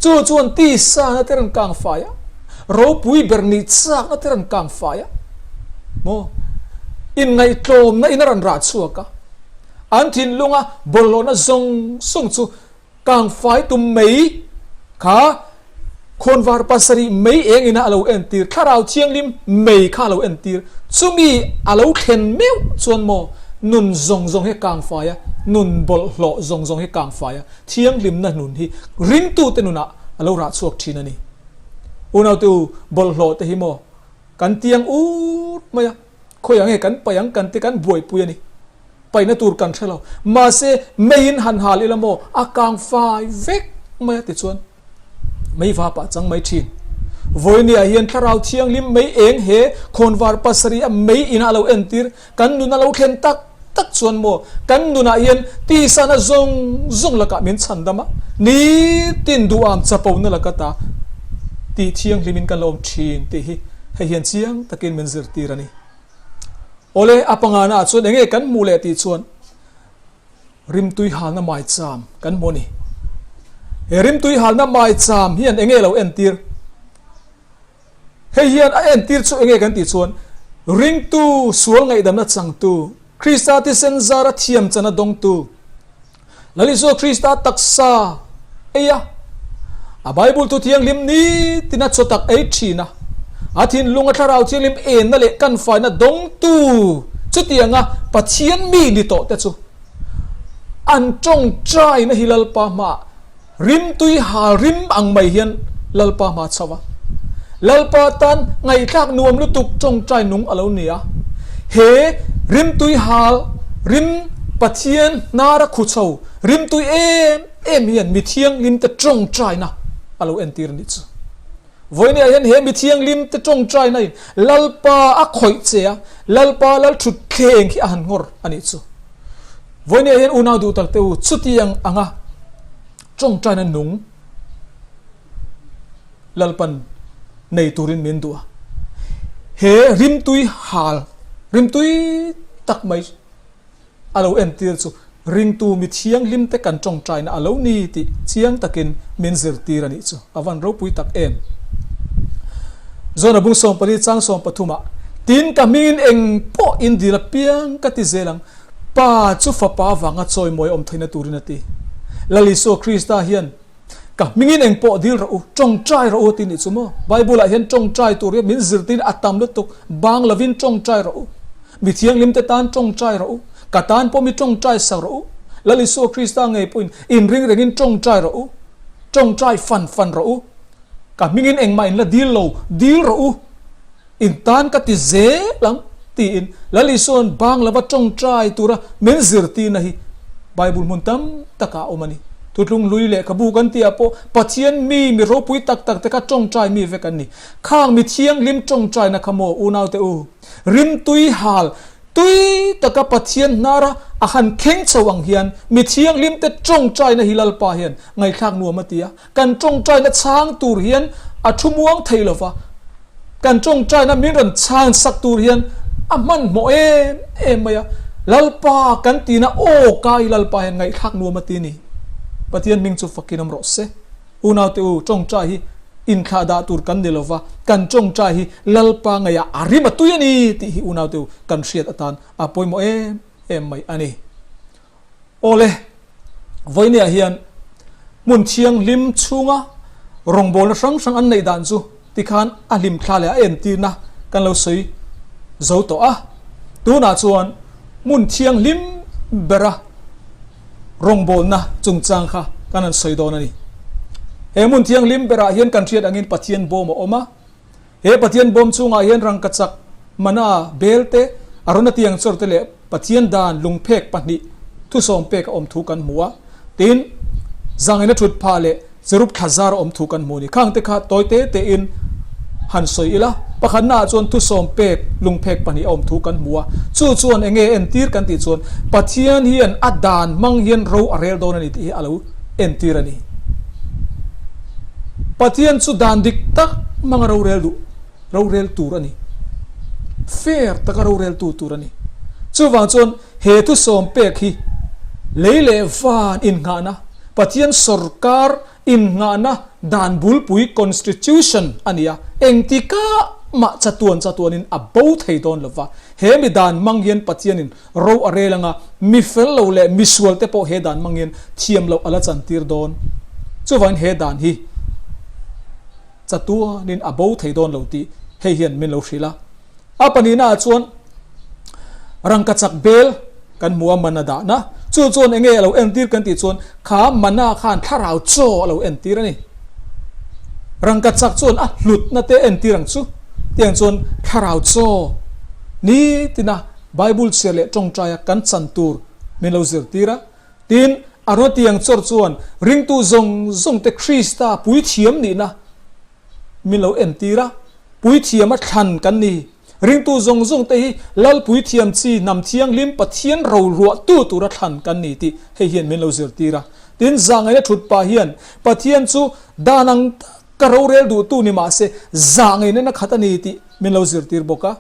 chu chuan tisana te rawn kang fai a, ropui ber nih chakna te rawn kang fai a, maw? Inngaihtlawmna in a rawn rah chhuak a, an thinlunga bawlhhlawhna zawng zawng chu Kangfai tum mei kha khawnvar pasarih mei eng ina a lo entir, Thlarau Thianghlim mei kha a lo entir. Chumi a lo thlen meuh chuan maw nun zawng zawng hi kangfai a, nun bawlhhlawh zawng zawng hi kangfai a, thianghlimna nun hi ringtute nunah a lo rah chhuak thin a ni. Unaute u, bawlhhlawh te hi maw kan tiang ur mai a, khawiah nge kan paih ang kan ti kan buaipui a ni. Paihna tur kan hre lo. Mahse, meiin han hal ila maw, a kang fai vek mai a tichuan mei va pah chang mai thin. Vawinia hian Thlarau Thianghlim mei eng he khawnvar pasarih a mei inah a lo entir, kan nun a lo thlen tak tak chuan maw, kan nunah hian tisana zawng zawng lakah min chhandam a, nitin duham chapona laka ta tih thianghlimin kan lo awm thin tih hi hei hian chiang takin min zirtir a ni. Awle, a pangana ah chuan enge kan hmuh leh tih chuan rimtui halna maicham kan hmu a ni. He rimtui halna maicham hian enge lo entir? Hei hian a entir chu enge kan tih chuan ringtu sual ngaihdamna changtu, Krista thisen zara thiam chana dawngtu, Lal Isua Krista taksa ei a, a Bible thu thianghlim nitin a chaw tak ei thin a, a thinlung a thlarau thianghlim enna leh kan faina dawngtu chutianga Pathian mi ni tawh te chu an tawngtaina hi Lalpa hmaah Rimtui hal rim ang mai hian Lalpa hma chho a. Lalpa tan ngaihthlak nuam lutuk tawngtai nung a lo ni a. He rimtui hal rim Pathian hnara khu chho rimtui em em hian mi thianghlim te tawngtaina a lo entir a nih chu. Vawinia hian he mi thianghlim te tawngtaina in Lalpa a khawih che a, Lalpa Lalthut thleng hi a han nghawr a nih chu. Vawinia hian unau duh tak te u, chutiang anga tawngtaina nung Lalpan nei turin min duh a. He rimtui hal, rimtui tak mai a lo entir chu ringtu mi thianghlim te kan tawngtaina a lo ni tih chiang takin min zirtir a nih chu. A van ropui tak em! Zawna bung 14 chang 13 ah, Tin ka hmingin eng pawh in dil apiang ka ti zel ang, Pa chu Fapa vanga chawimawi awm theihna turin a ti. Lal Isua Krista hian, Ka hmingin eng pawh dil rawh u, tawngtai rawh u a ti nih chu maw? Bible ah hian tawngtai tur hi min zirtir a tam lutuk, bang lovin tawngtai rawh u, mi thianghlim te tan tawngtai rawh u, ka tan pawh mi tawngtai sak rawh u, Lal Isua Krista ngei pawhin inring rengin tawngtai rawh u, tawngtai fan fan rawh u, ka hmingin engmah in la dil lo, dil rawh u. In tan ka ti zel ang, tiin Lal Isua'n bang lova tawngtai tura min zirtirna hi Bible hmun tam takah a awm a ni. Thutlung hlui lehkhabu kan tihah pawh Pathian mi, mi ropui tak tak te kha tawngtai mi vek an ni. Khang mi thianghlim tawngtaina kha maw unaute u, rimtui hal tui taka Pathian hnara a han kheng chho ang hian mi thianghlimte tawngtaina hi Lalpa hian ngaihthlak nuam a ti a. Kan tawngtaina chhang tur hian a thu muang thei lo va, kan tawngtaina min rawn chhan sak tur hian a hmanhmawh em em mai a, Lalpa kan tina aw ka i Lalpa hian ngaihthlak nuam a ti ni. Pathian hming chu fakin awm rawh se. Unaute u, tawngtai hi inthlah dah tur kan ni lo va, kan tawngtai hi Lalpa ngaihah a rim a tui a ni tih hi unaute u kan hriat atan a pawimawh em em mai a ni. Awle, vawinia hian hmun thianghlim chhunga rawngbawlna hrang hrang an neih dan chu tikhan a hlimthla leh a entirna kan lo sawi zo tawh a. Tunah chuan hmun thianghlim bera rawngbawlna chungchang kha kan han sawi dawn a ni. He hmun thianghlim berah hian kan hriat angin Pathian bawm a awm a. He Pathian bawm chungah hian rangkachak, mana, bel te, Arona tiang chawr te leh Pathian dan lungphek pahnih thusawm pek a awm thu kan hmu a. Tin, zangina thut phah leh cherub thla zar a awm thu kan hmu a ni. Khang te kha tawi te tein Han sawi ila, pakhatnaah chuan thusawm pek lungphek pahnih a awm thu kan hmu a, chu chuan eng nge entir kan tih chuan Pathian hian a dan hmang hian ro a rel dawn a ni tih hi a lo entir a ni. Pathian chu dan dik tak hmanga rorel duh, rorel tur a ni. Fair taka roreltu tur a ni. Chuvang chuan he thusawm pek hi lei leh van innghahna, Pathian sawrkar Innghahna dan bulpui, constitution, a ni a, engtikah mah chatuan chatuanin a bo thei dawn lo va. He mi dan hmang hian Pathianin ro a rel anga, mi fel lo leh mi sual te pawh he dan hmang hian thiam loh a la chantir dawn. Chuvangin he dan hi chatuanin a bo thei dawn lo tih hei hian min lo hrilh a. A pahnihnaah chuan rangkachak bel kan hmu a, mana dahna. Chu chuan enge a lo entir kan tih chuan kha mana khan thlarau chaw a lo entir a ni. Rangkachak chuan a hlutna te entir ang chu. Tiang chuan thlarau chaw nitina Bible chhiar leh tawngtaia kan chan tur min lo zirtir a. Tin, a rawtiang chawr chuan ringtu zawng zawng te Krista puithiam nihna min lo entir a, puithiam a thlan kan ni. Ringtu zawng zawng te hi Lal puithiam chi hnam thianghlim Pathian roruahtu tura thlan kan ni tih hei hian min lo zirtir a. Tin, zahngaihna thut pah hian Pathian chu dan ang taka rorel duhtu ni mahse zahngaihna na khat a ni tih min lo zirtir bawk a.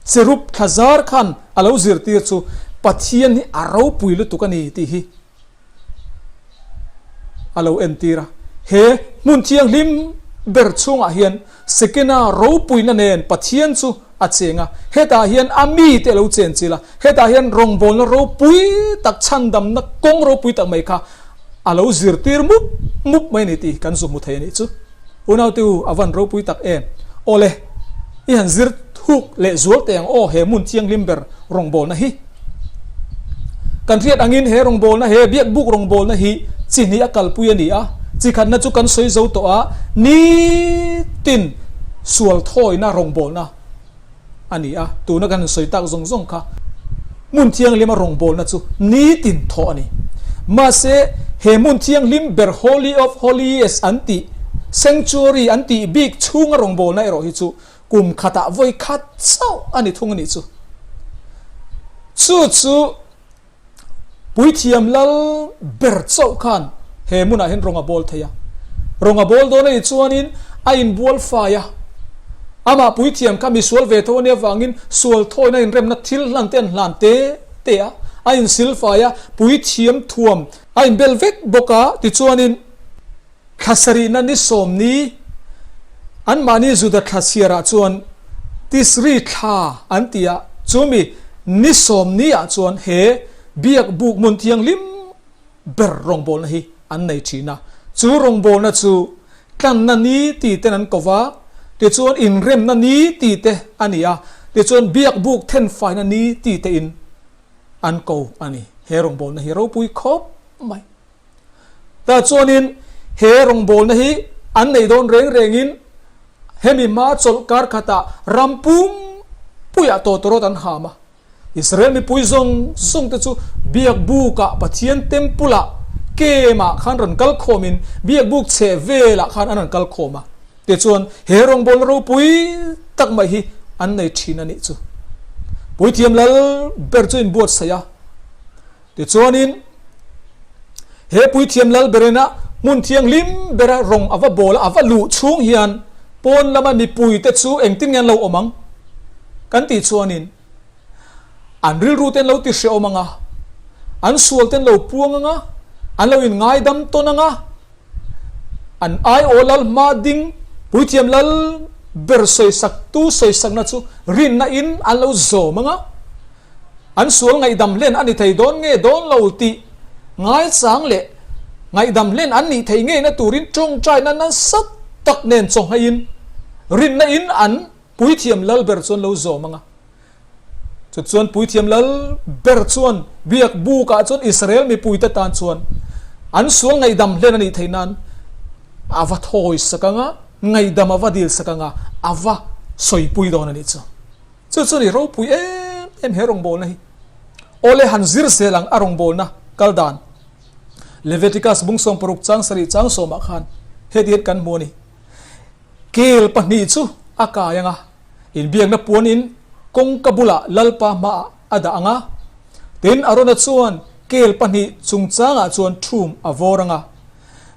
Cherub thlazar khan a lo zirtir chu Pathian hi a ropui lutuk a ni tih hi a lo entir a. He hmun thianghlim ber chhungah hian Sekena ropuina nen Pathian chu a cheng a, hetah hian a mite a lo chenchilh a, hetah hian rawngbawlna ropui tak, chhandamna kawng ropui tak mai kha a lo zirtir mup mup mai a ni tih kan zu hmu thei a nih chu. Unaute u, a van ropui tak em? Awle, i han zir thuk leh zual teh ang aw he hmun thianghlim ber rawngbawlna hi. Kan hriat angin he rawngbawlna, he biakbuk rawngbawlna hi chi hnih a kalpui a ni a, chi khatna chu kan sawi zo tawh a, nitin sual thawina rawngbawlna a ni a, tuna kan han sawi tak zawng zawng kha hmun thianghlima rawngbawlna chu nitin thawh a ni. Mahse, he hmun thianghlim ber Holy of Holies an tih, Sanctuary an tih bik chhunga rawngbawlna erawh hi chu Kum khatah vawi khat chauh a ni thung a nih chu. Chu chu Puithiam lal ber chauh khan he hmunah hian rawng a bawl thei a. Rawng a bawl dawn a nih chuanin a inbual fai a. Amah Puithiam kha misual ve tho a nih avangin sual thawina inremna thil hlan te an hlan te te a. A insil fai a, Puithiam thuam a inbel vek bawk a, tichuanin, Thla sarihna ni sawmni, anmahni Juda thla chhiarah chuan Tisri thla an ti a, chumi ni sawmniah chuan he biakbuk hmun thianghlim ber rawngbawlna hi an nei thin a. Chu rawngbawlna chu tlanna ni ti ten an ko va, tichuan inremna ni ti te a ni a, tichuan biakbuk thenfaina ni ti tein an ko a ni. He rawngbawlna hi ropui khawp mai. Tah chuanin he rawngbawlna hi an nei dawn reng rengin hemi hma chawlh kar khatah ram pumpuiah tawtawrawt an ham a. Israel mipui zawng zawng te chu biakbukah Pathian temple-ah kemah khan rawn kal khawmin biakbuk chheh velah khan an rawn kal khawm a. Tichuan he rawngbawlna ropui tak mai hi an nei thin a nih chu. Puithiam lal ber chu inbuatsaih a. Tichuanin, he Puithiam Lalberena hmun thianghlim bera rawng a va bawl a, a va luh chhung hian pawn lama mipuite chu engtin nge an lo awm ang? Kan tih chuanin, an rilru te an lo ti hrehawm ang a, an sual te an lo puang ang a, an lo inngaidam tawn ang a, an aiawh lal hma ding Puithiam Lal ber sawisaktu sawisakna chu rinna in an lo zawm ang a, An sual ngaihdam hlen a ni thei dawn nge dawn lo tih ngaichang leh ngaihdam hlen an nih theih ngeina turin tawngtaina nasa tak nen chawhngaihin rinna in an Puithiam Lal ber chuan lo zawm ang a. Chutichuan Puithiam Lal ber chuan biak bukah chuan Israel mipuite tan chuan an sual ngaihdam hlen a nih theih nan a va thawi sak ang a, ngaihdam a va dil sak ang a, a va sawipui dawn a nih chu. Chu chu ni ropui em em he rawngbawlna hi. Awle han zir zel ang a rawngbawlna kal dan. Leviticus bung 16 chang sarih chang sawmah khan heti hian kan hmu a ni. Kel pahnih chu a kai ang a, inbiakna puanin kawngka bulah Lalpa hmaah a dah ang a. Tin, Arona chuan kel pahnih chungchangah chuan thum a vawr ang a.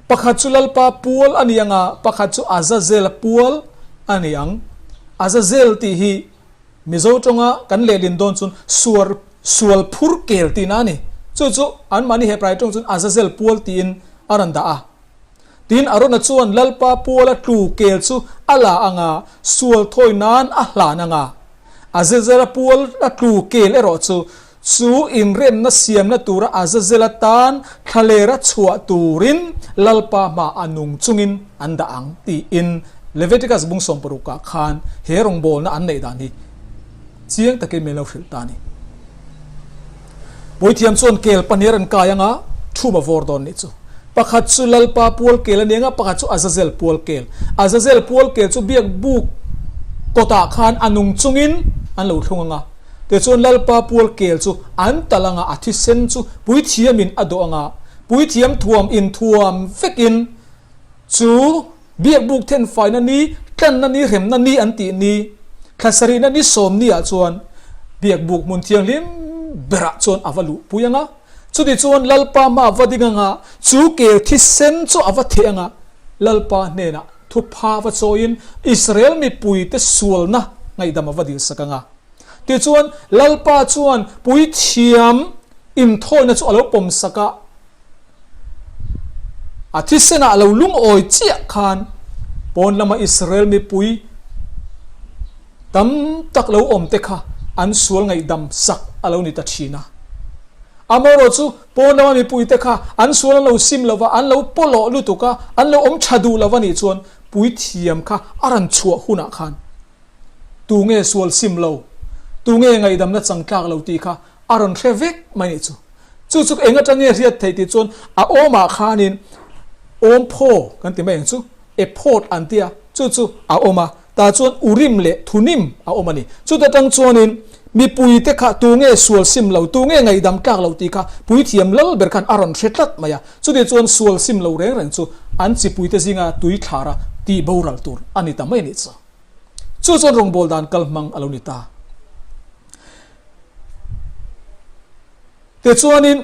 Pakhat chu Lalpa pual a ni ang a, pakhat chu Azazel pual a ni ang. Azazel tih hi Mizo tawnga kan lehlin dawn chuan suar, sual phur kel tihna a ni. Chu chu anmahni Hebrai tawng chuan Azazel pual tiin a rawn dah a. Tin, Arona chuan Lalpa puala tlu kel chu a la ang a, sual thawi nan a hlan ang a. Azazela pual a tlu kel erawh chu chu inremna siamna tura Azazela tan thlalera chhuah turin Lalpa hma a nung chungin an dah ang tiin Leviticus bung sawmparukah khan he rawngbawlna an neih dan hi chiang takin min lo hrilh ta a ni. Puithiam chuan kel pahnih an kai anga thum a vawr dawn nih chu. Pakhat chu Lalpa pual kel a ni anga pakhat chu Azazel pual kel. Azazel pual kel chu biak buk kawtah khan a nung chungin an lo thlung anga. Tichuan Lalpa pual kel chu an talh anga a thisen chu puithiamin a dawh anga puithiam thuam inthuam vekin chu Biakbuk thenfaina ni, tlanna ni, remna ni an tih ni, thla sarihna ni sawm ni ah chuan Biakbuk hmun thianghlim berah chuan a va luhpui ang a. Chuti chuan Lalpa hma a va ding ang a, chu kel thisen chu a va theh ang a, Lalpa hnenah thupha va chawiin Israel mipuite sualna ngaihdam a va dilsak ang a. Tichuan Lalpa chuan puithiam inthawina chu a lo pawmsak a. A thisenah a lo lungawi chiah khan pawn lama Israel mipui tam tak lo awm te kha an sual ngaihdam sak a lo ni ta thin a. Amaherawh chu pawn lama mipui te kha an sual an lo sim lo va, an lo pawlawh lutuk a, an lo awm tha duh lo a nih chuan puithiam kha a rawn chhuah hunah khan tu nge sual sim lo, tu nge ngaihdamna chang tlak lo tih kha a rawn hre vek mai nih chu. Chu chu eng atang nge hriat theih tih chuan a awmah khanin awmphaw kan ti mai ang chu, ephod an tia, chu chu a awm a, tah chuan urim leh thunim a awm a ni. Chuta tang chuanin mipuite kha tu nge sual sim lo, tu nge ngaihdam tlak lo tih kha puithiam lal ber khan a rawn hre tlat mai a. Chuti chuan sual sim lo reng reng chu an chipuite zinga tui thlara tih boral tur a ni ta mai nih chu. Chu chuan rawngbâwl dan kal hmang a lo ni ta. Tichuanin,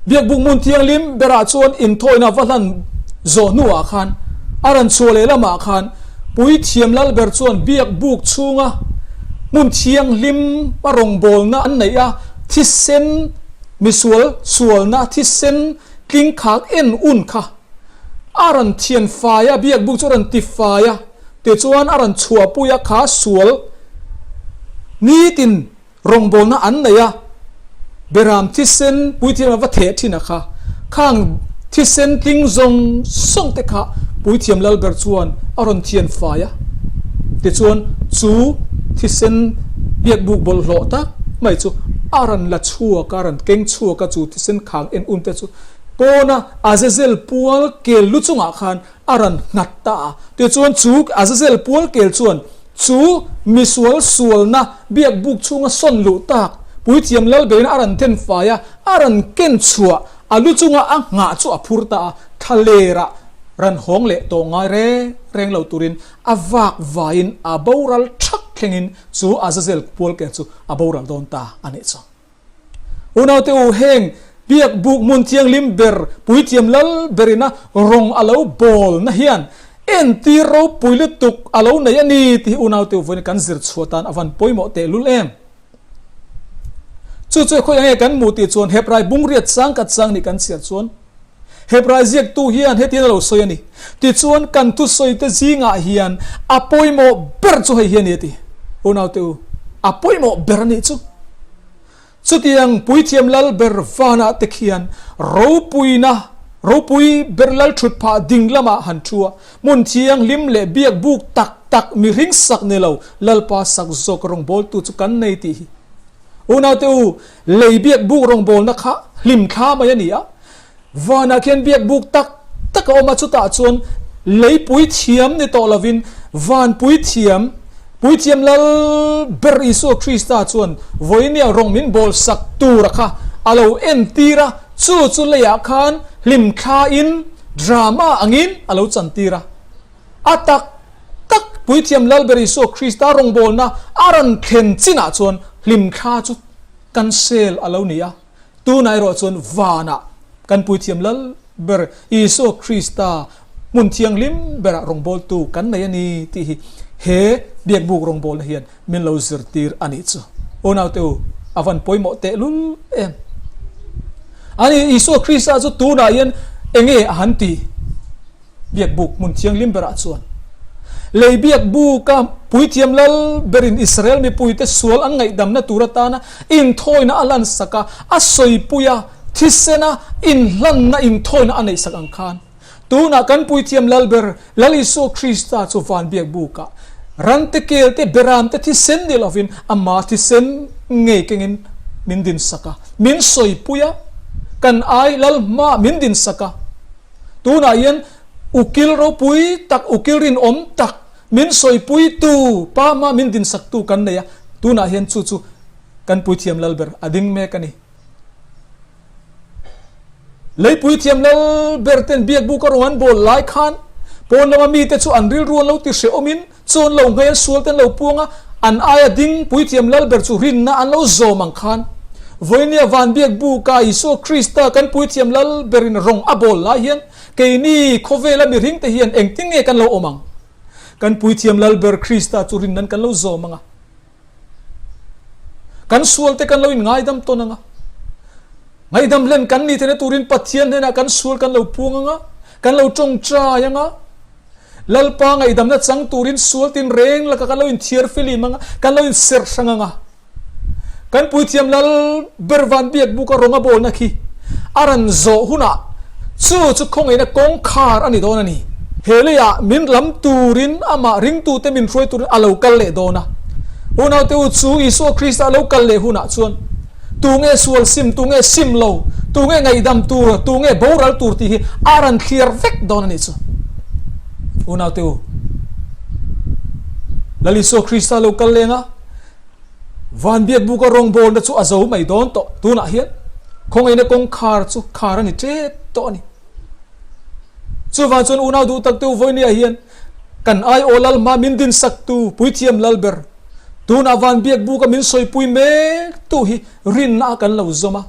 Biakbuk hmun thianghlim berah chuan inthawina va hlan zawh hnuah khan a rawn chhuah leh lamah khan Puithiam Lalber chuan Biakbuk chhunga hmun thianghlim a rawngbawlna an neih a, thisen misual sualna thisen tlingkhak en un kha a rawn thian fai a, Biakbuk chu a rawn ti fai a. Tichuan a rawn chhuahpui a kha sual nitin rawngbawlna an nei a, Beram thisen puithiam a va theh thin a kha, khang thisen tling zawng zawng te kha puithiam Lalber chuan a rawn thian fai a. Tichuan chu thisen biakbuk bawlhhlawh tak mai chu a rawn la chhuak a, a rawn keng chhuak a, chu thisen khang en un te chu pawna Azazel pual kel lu chungah khan a rawn nghat ta a. Tichuan chu Azazel pual kel chuan chu misual sualna biakbuk chhunga sawn luh tak Puithiam Lalbeina a rawn then fai a, a rawn ken chhuah a lu chunga a nghah chu a phur ta a, thlalerah rawn hawng leh tawh ngai reng reng lo turin a vak vaiin a boral thak thlengin chu Azazel pual kel chu a boral dawn ta a nih chu. Unaute u, heng biak buk hmun thianghlim ber puithiam lal berina rawng a lo bawlna hian entir ropui lutuk a lo nei a ni tih hi unaute u vawiin kan zir chhuah tan a van pawimawh tehlul em? Chu chu khawi ange kan hmuh tih chuan Hebrai bungriat chang ka chang nih kan chhiar chuan Hebrai ziaktu hian hetiang a lo sawi a ni. Tichuan kan thusawite zingah hian a pawimawh ber chu hei hi a ni a ti. Unaute u, a pawimawh ber a nih chu. Chutiang Puithiam Lal ber vanah te khian ropuina, ropui ber lal thut phah ding lamah han thu a, hmun thianghlim leh biak buk tak tak mihring sak ni lo Lalpa sak zawk rawngbawltu chu kan nei tih hi. Unaute u, lei biak buk rawngbawlna kha hlimthla mai a ni a, Vanah khian biak buk tak tak a awm a, chutah chuan lei puithiam ni tawh lovin van puithiam, puithiam lal ber Isua Krista chuan vawinia rawng min bawl sak tura kha a lo entir a, chu chu leiah khan hlimthlain drama angin a lo chantir a. A tak tak. Puithiam Lalber Isua Krista rawngbawlna a rawn thlen chinah chuan hlimthla chu cancel a lo ni a. Tunah erawh chuan vanah kan Puithiam Lalber Isua Krista hmun thianghlim berah rawngbawltu kan nei a ni tih hi he biakbuk rawngbawlna hian min lo zirtir a nih chu. Unaute u, a van pawimawh tehlul em! Ani Isua Krista chu tunah hian enge a han ti? Biakbuk hmun thianghlim berah chuan lei biakbuka puithiam lal berin Israel mipuite sual an ngaihdamna tur atana inthawina a lansak a, a sawipui a, thisena inhlanna inthawina a neihsak ang khan tunah kan puithiam lal ber Lal Isua Krista chu van biakbukah rante kelte beramte thisen ni lovin ama thisen ngei kengin min dinsak a, min sawipui a, kan ai lal hmaah min dinsak a. Tunah hian ukil ropui tak, ukil rinawm tak, min sawipuitu, pa hma min dinsaktu kan nei a, tunah hian chu chu kan Puithiam Lalber a ding mek a ni. Lei Puithiam Lalber ten biakbuk a rawn an bawl lai khan pawn lama mite chu an rilru an lo ti hrehawmin Chawn lo hmel sual te an lo puang a, an aia ding Puithiam Lalber chu rinna an lo zawm ang khan. Vawinia van biak buka Isua Krista kan Puithiam Lalberin rawng a bawl lai hian keini khawvela mihring te hian engtin nge kan lo awm ang? Kan Puithiam Lalber Krista chu rinnan kan lo zawm ang a. Kan sual te kan lo in ngaidam tawn ang a. Ngaihdam hlen kan ni theihna turin Pathian hnenah kan sual kan lo puang ang a, kan lo tawngtai ang a. Lalpa ngaihdamna chang turin sual tinreng laka kan lo inthiar filim ang a, kan lo inserh hrang ang a. Kan Puithiam Lal ber van biak buka rawng a bawlna khi a ran zawh hunah chu chu khawngaihna kawngkhar a ni dawn a ni. He leiah min lam turin amah ringtute min hruai turin a lo kal leh dawn a. Unaute u chu Isua Krista a lo kal leh hunah chuan Tunge sual sim, tunge sim lo, tunge ngaihdam tur, tunge boral tur tih hi a rawn thliar vek dawn a nih chu. Unaute u, Lal Isua Krista lo kal leng a, van biakbuka rawngbawlna chu a zo mai dawn tawh. Tunah hian khawngaihna kawngkhar chu khar a ni tep tawh a ni. Chuvang chuan unau duh takte u vawinia hian kan aiaw lal hma min dinsaktu Puithiam Lalber, Tunah van biak buka min sawipui mek tu hi rinna a kan lo zawm a,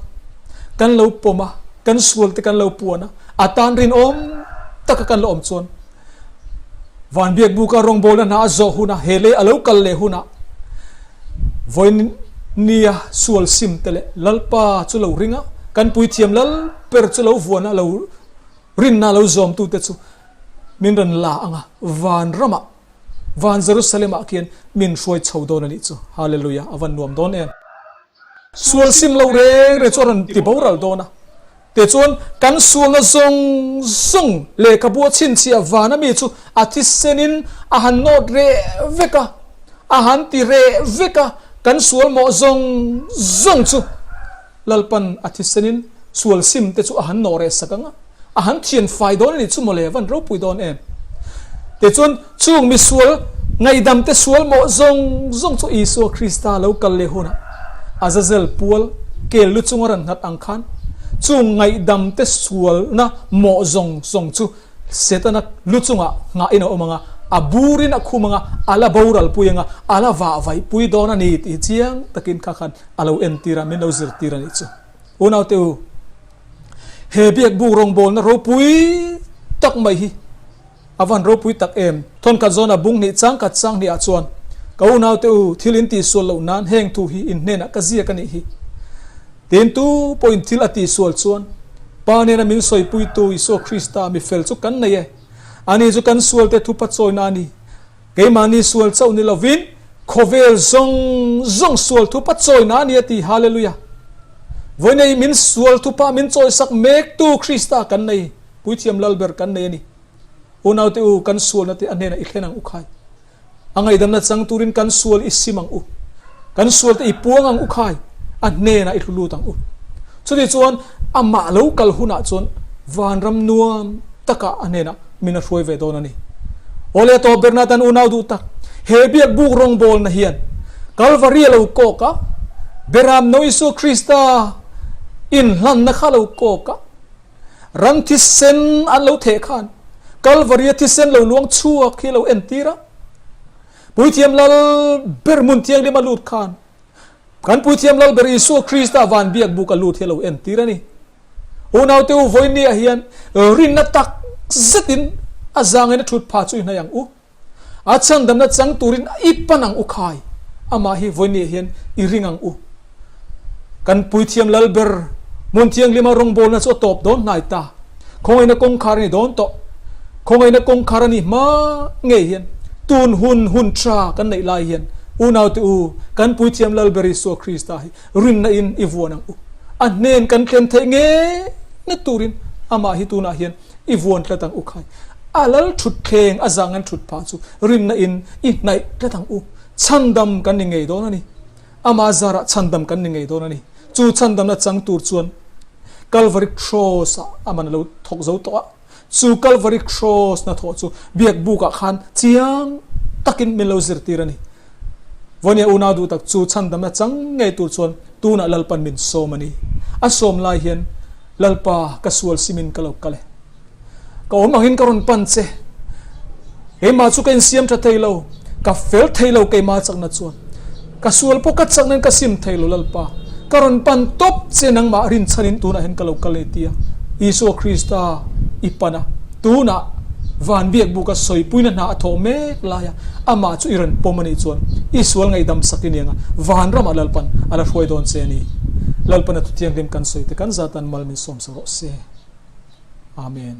kan lo pawm a, kan sual te kan lo puan a, a tan rinawm taka kan lo awm chuan van biak buka rawngbawlna hna a zawh hunah he lei a lo kal leh hunah vawiin nia sual sim te leh Lalpa chu lo ring a, kan puithiam lal ber chu lo vuan a, lo rinna lo zawmtute chu min rawn la ang a, van ramah Van Jerusalem ah khian min hruai chho dawn a nih chu. Hallelujah, a van nuam dawn em. Sual sim lo reng reng chu a rawn ti boral dawn a. Tichuan kan sualna zawng zawng lehkhabu a chhinchhiah van ami chu a thisenin a han nawt reh vek a, a han ti reh vek a, kan sual mawh zawng zawng chu. Lalpan a thisenin sual sim te chu a han nawh reh sak ang a, a han thian fai dawn a ni chu mawle, van ropui dawn em. Tichuan, chung misual ngaihdam te sual mawh zawng zawng chu Isua Krista lo kal leh hunah Azazel pual kel lu chunga rawn nghat ang khan chung ngaihdam te sualna mawh zawng zawng chu Setana lu chungah nghahin a awm ang a, a burin a khum ang a, a la boral pui ang a, a la vahvaih pui dawn a ni tih chiang takin kha khan a lo entir a, min lo zirtir a nih chu. Unaute u, he biakbuk rawngbawlna ropui tak mai hi a van ropui tak em? Thawnkhat zawna bung hnih changkhat chang hnih ah chuan, Ka unaute u, thil in tihsual loh nan heng thu hi in hnenah ka ziak a nih hi. Tin tu pawhin thil a tihsual chuan, Pa nena min sawipuitu Isua Krista mi fel chu kan nei e. Ani chu kan sualte thupa chawina a ni. Keimahni sual chauh ni lovin khawvel zawng zawng sual thupa chawina a ni a ti. Hallelujah! Vawiinei min sual thupa min chawisak mektu Krista kan nei, Puithiam Lalber kan nei a ni. Unaute u, kan sualna te a hnenah i thlen ang u khai. A ngaihdamna chang turin kan sual i sim ang u. Kan sualte i puang ang u khai, a hnenah i hlu lut ang u. Chutih chuan amah lo kal hunah chuan vanram nuam takah a hnenah min a hruai ve dawn a ni. Awle a tawp berna atan unau duh tak, he biak buk rawngbawlna hian Kalvari a lo kawk a, Beram No Isua Krista inhlanna kha a lo kawk a, ran thisen an lo theh khan Kalvari-a thisen lo luang chhuak hi a lo entir a. Puithiam Lal ber hmun thianghlim a lut khan kan Puithiam Lal ber Isua Krista van biak buk a lut hi a lo entir a ni. Unaute u vawinia hian rinna tak zetin a zangin a thut pha chu i hnaih ang u. A chhandamna chang turin i pan ang u khai, amah hi vawinia hian i ring ang u. Kan Puithiam Lal ber hmun thianghlima rawngbawlna chu a tawp dawn hnai ta. Khawngaihna kawngkhar a ni dawn tawh. Khawngaihna kawngkhar a nih hma ngei hian tun hun hun tha kan neih lai hian unaute u, kan Puithiam Lal ber Isua Krista hi rinna in i vuan ang u. A hnen kan thlen theih ngei na turin amah hi tunah hian i vuan tlat ang u khai. A lal thutthleng a zang an thut phah chu rinna in i hnaih tlat ang u. Chhandam kan ni ngei dawn a ni. Ama zarah chhandam kan ni ngei dawn a ni. Chu chhandamna chang tur chuan Kalvari Kraws ah aman a lo thawk zo tawh a. Chu Kalvari Kraws hnathawh chu biak bukah khan chiang takin min lo zirtir a ni. Vawnia unau duh tak chu chhandamna chang ngei tur chuan tunah Lalpan min sawm a ni. A sawm lai hian Lalpa ka sual simin ka lo kal e. Ka awm angin ka rawn pan che. Keimah chu ka insiam tha thei lo, ka fel thei lo keimah chakna chuan. Ka sual pawh ka chakna in ka sim thei lo Lalpa. Ka rawn pan tawp che nangmah rinchhanin tunah hian ka lo kal e tia Isua Krista i pan a. Tunah van biak buka sawipuina hna a thawh mek laia amah chu i rawn pawm a nih chuan i sual ngaihdam sak i niang a, van ramah Lalpan a la hruai dawn che a ni. Lalpan a thuthianghlim kan sawi te kan zatan mal min sawm sa rawh se. Amen.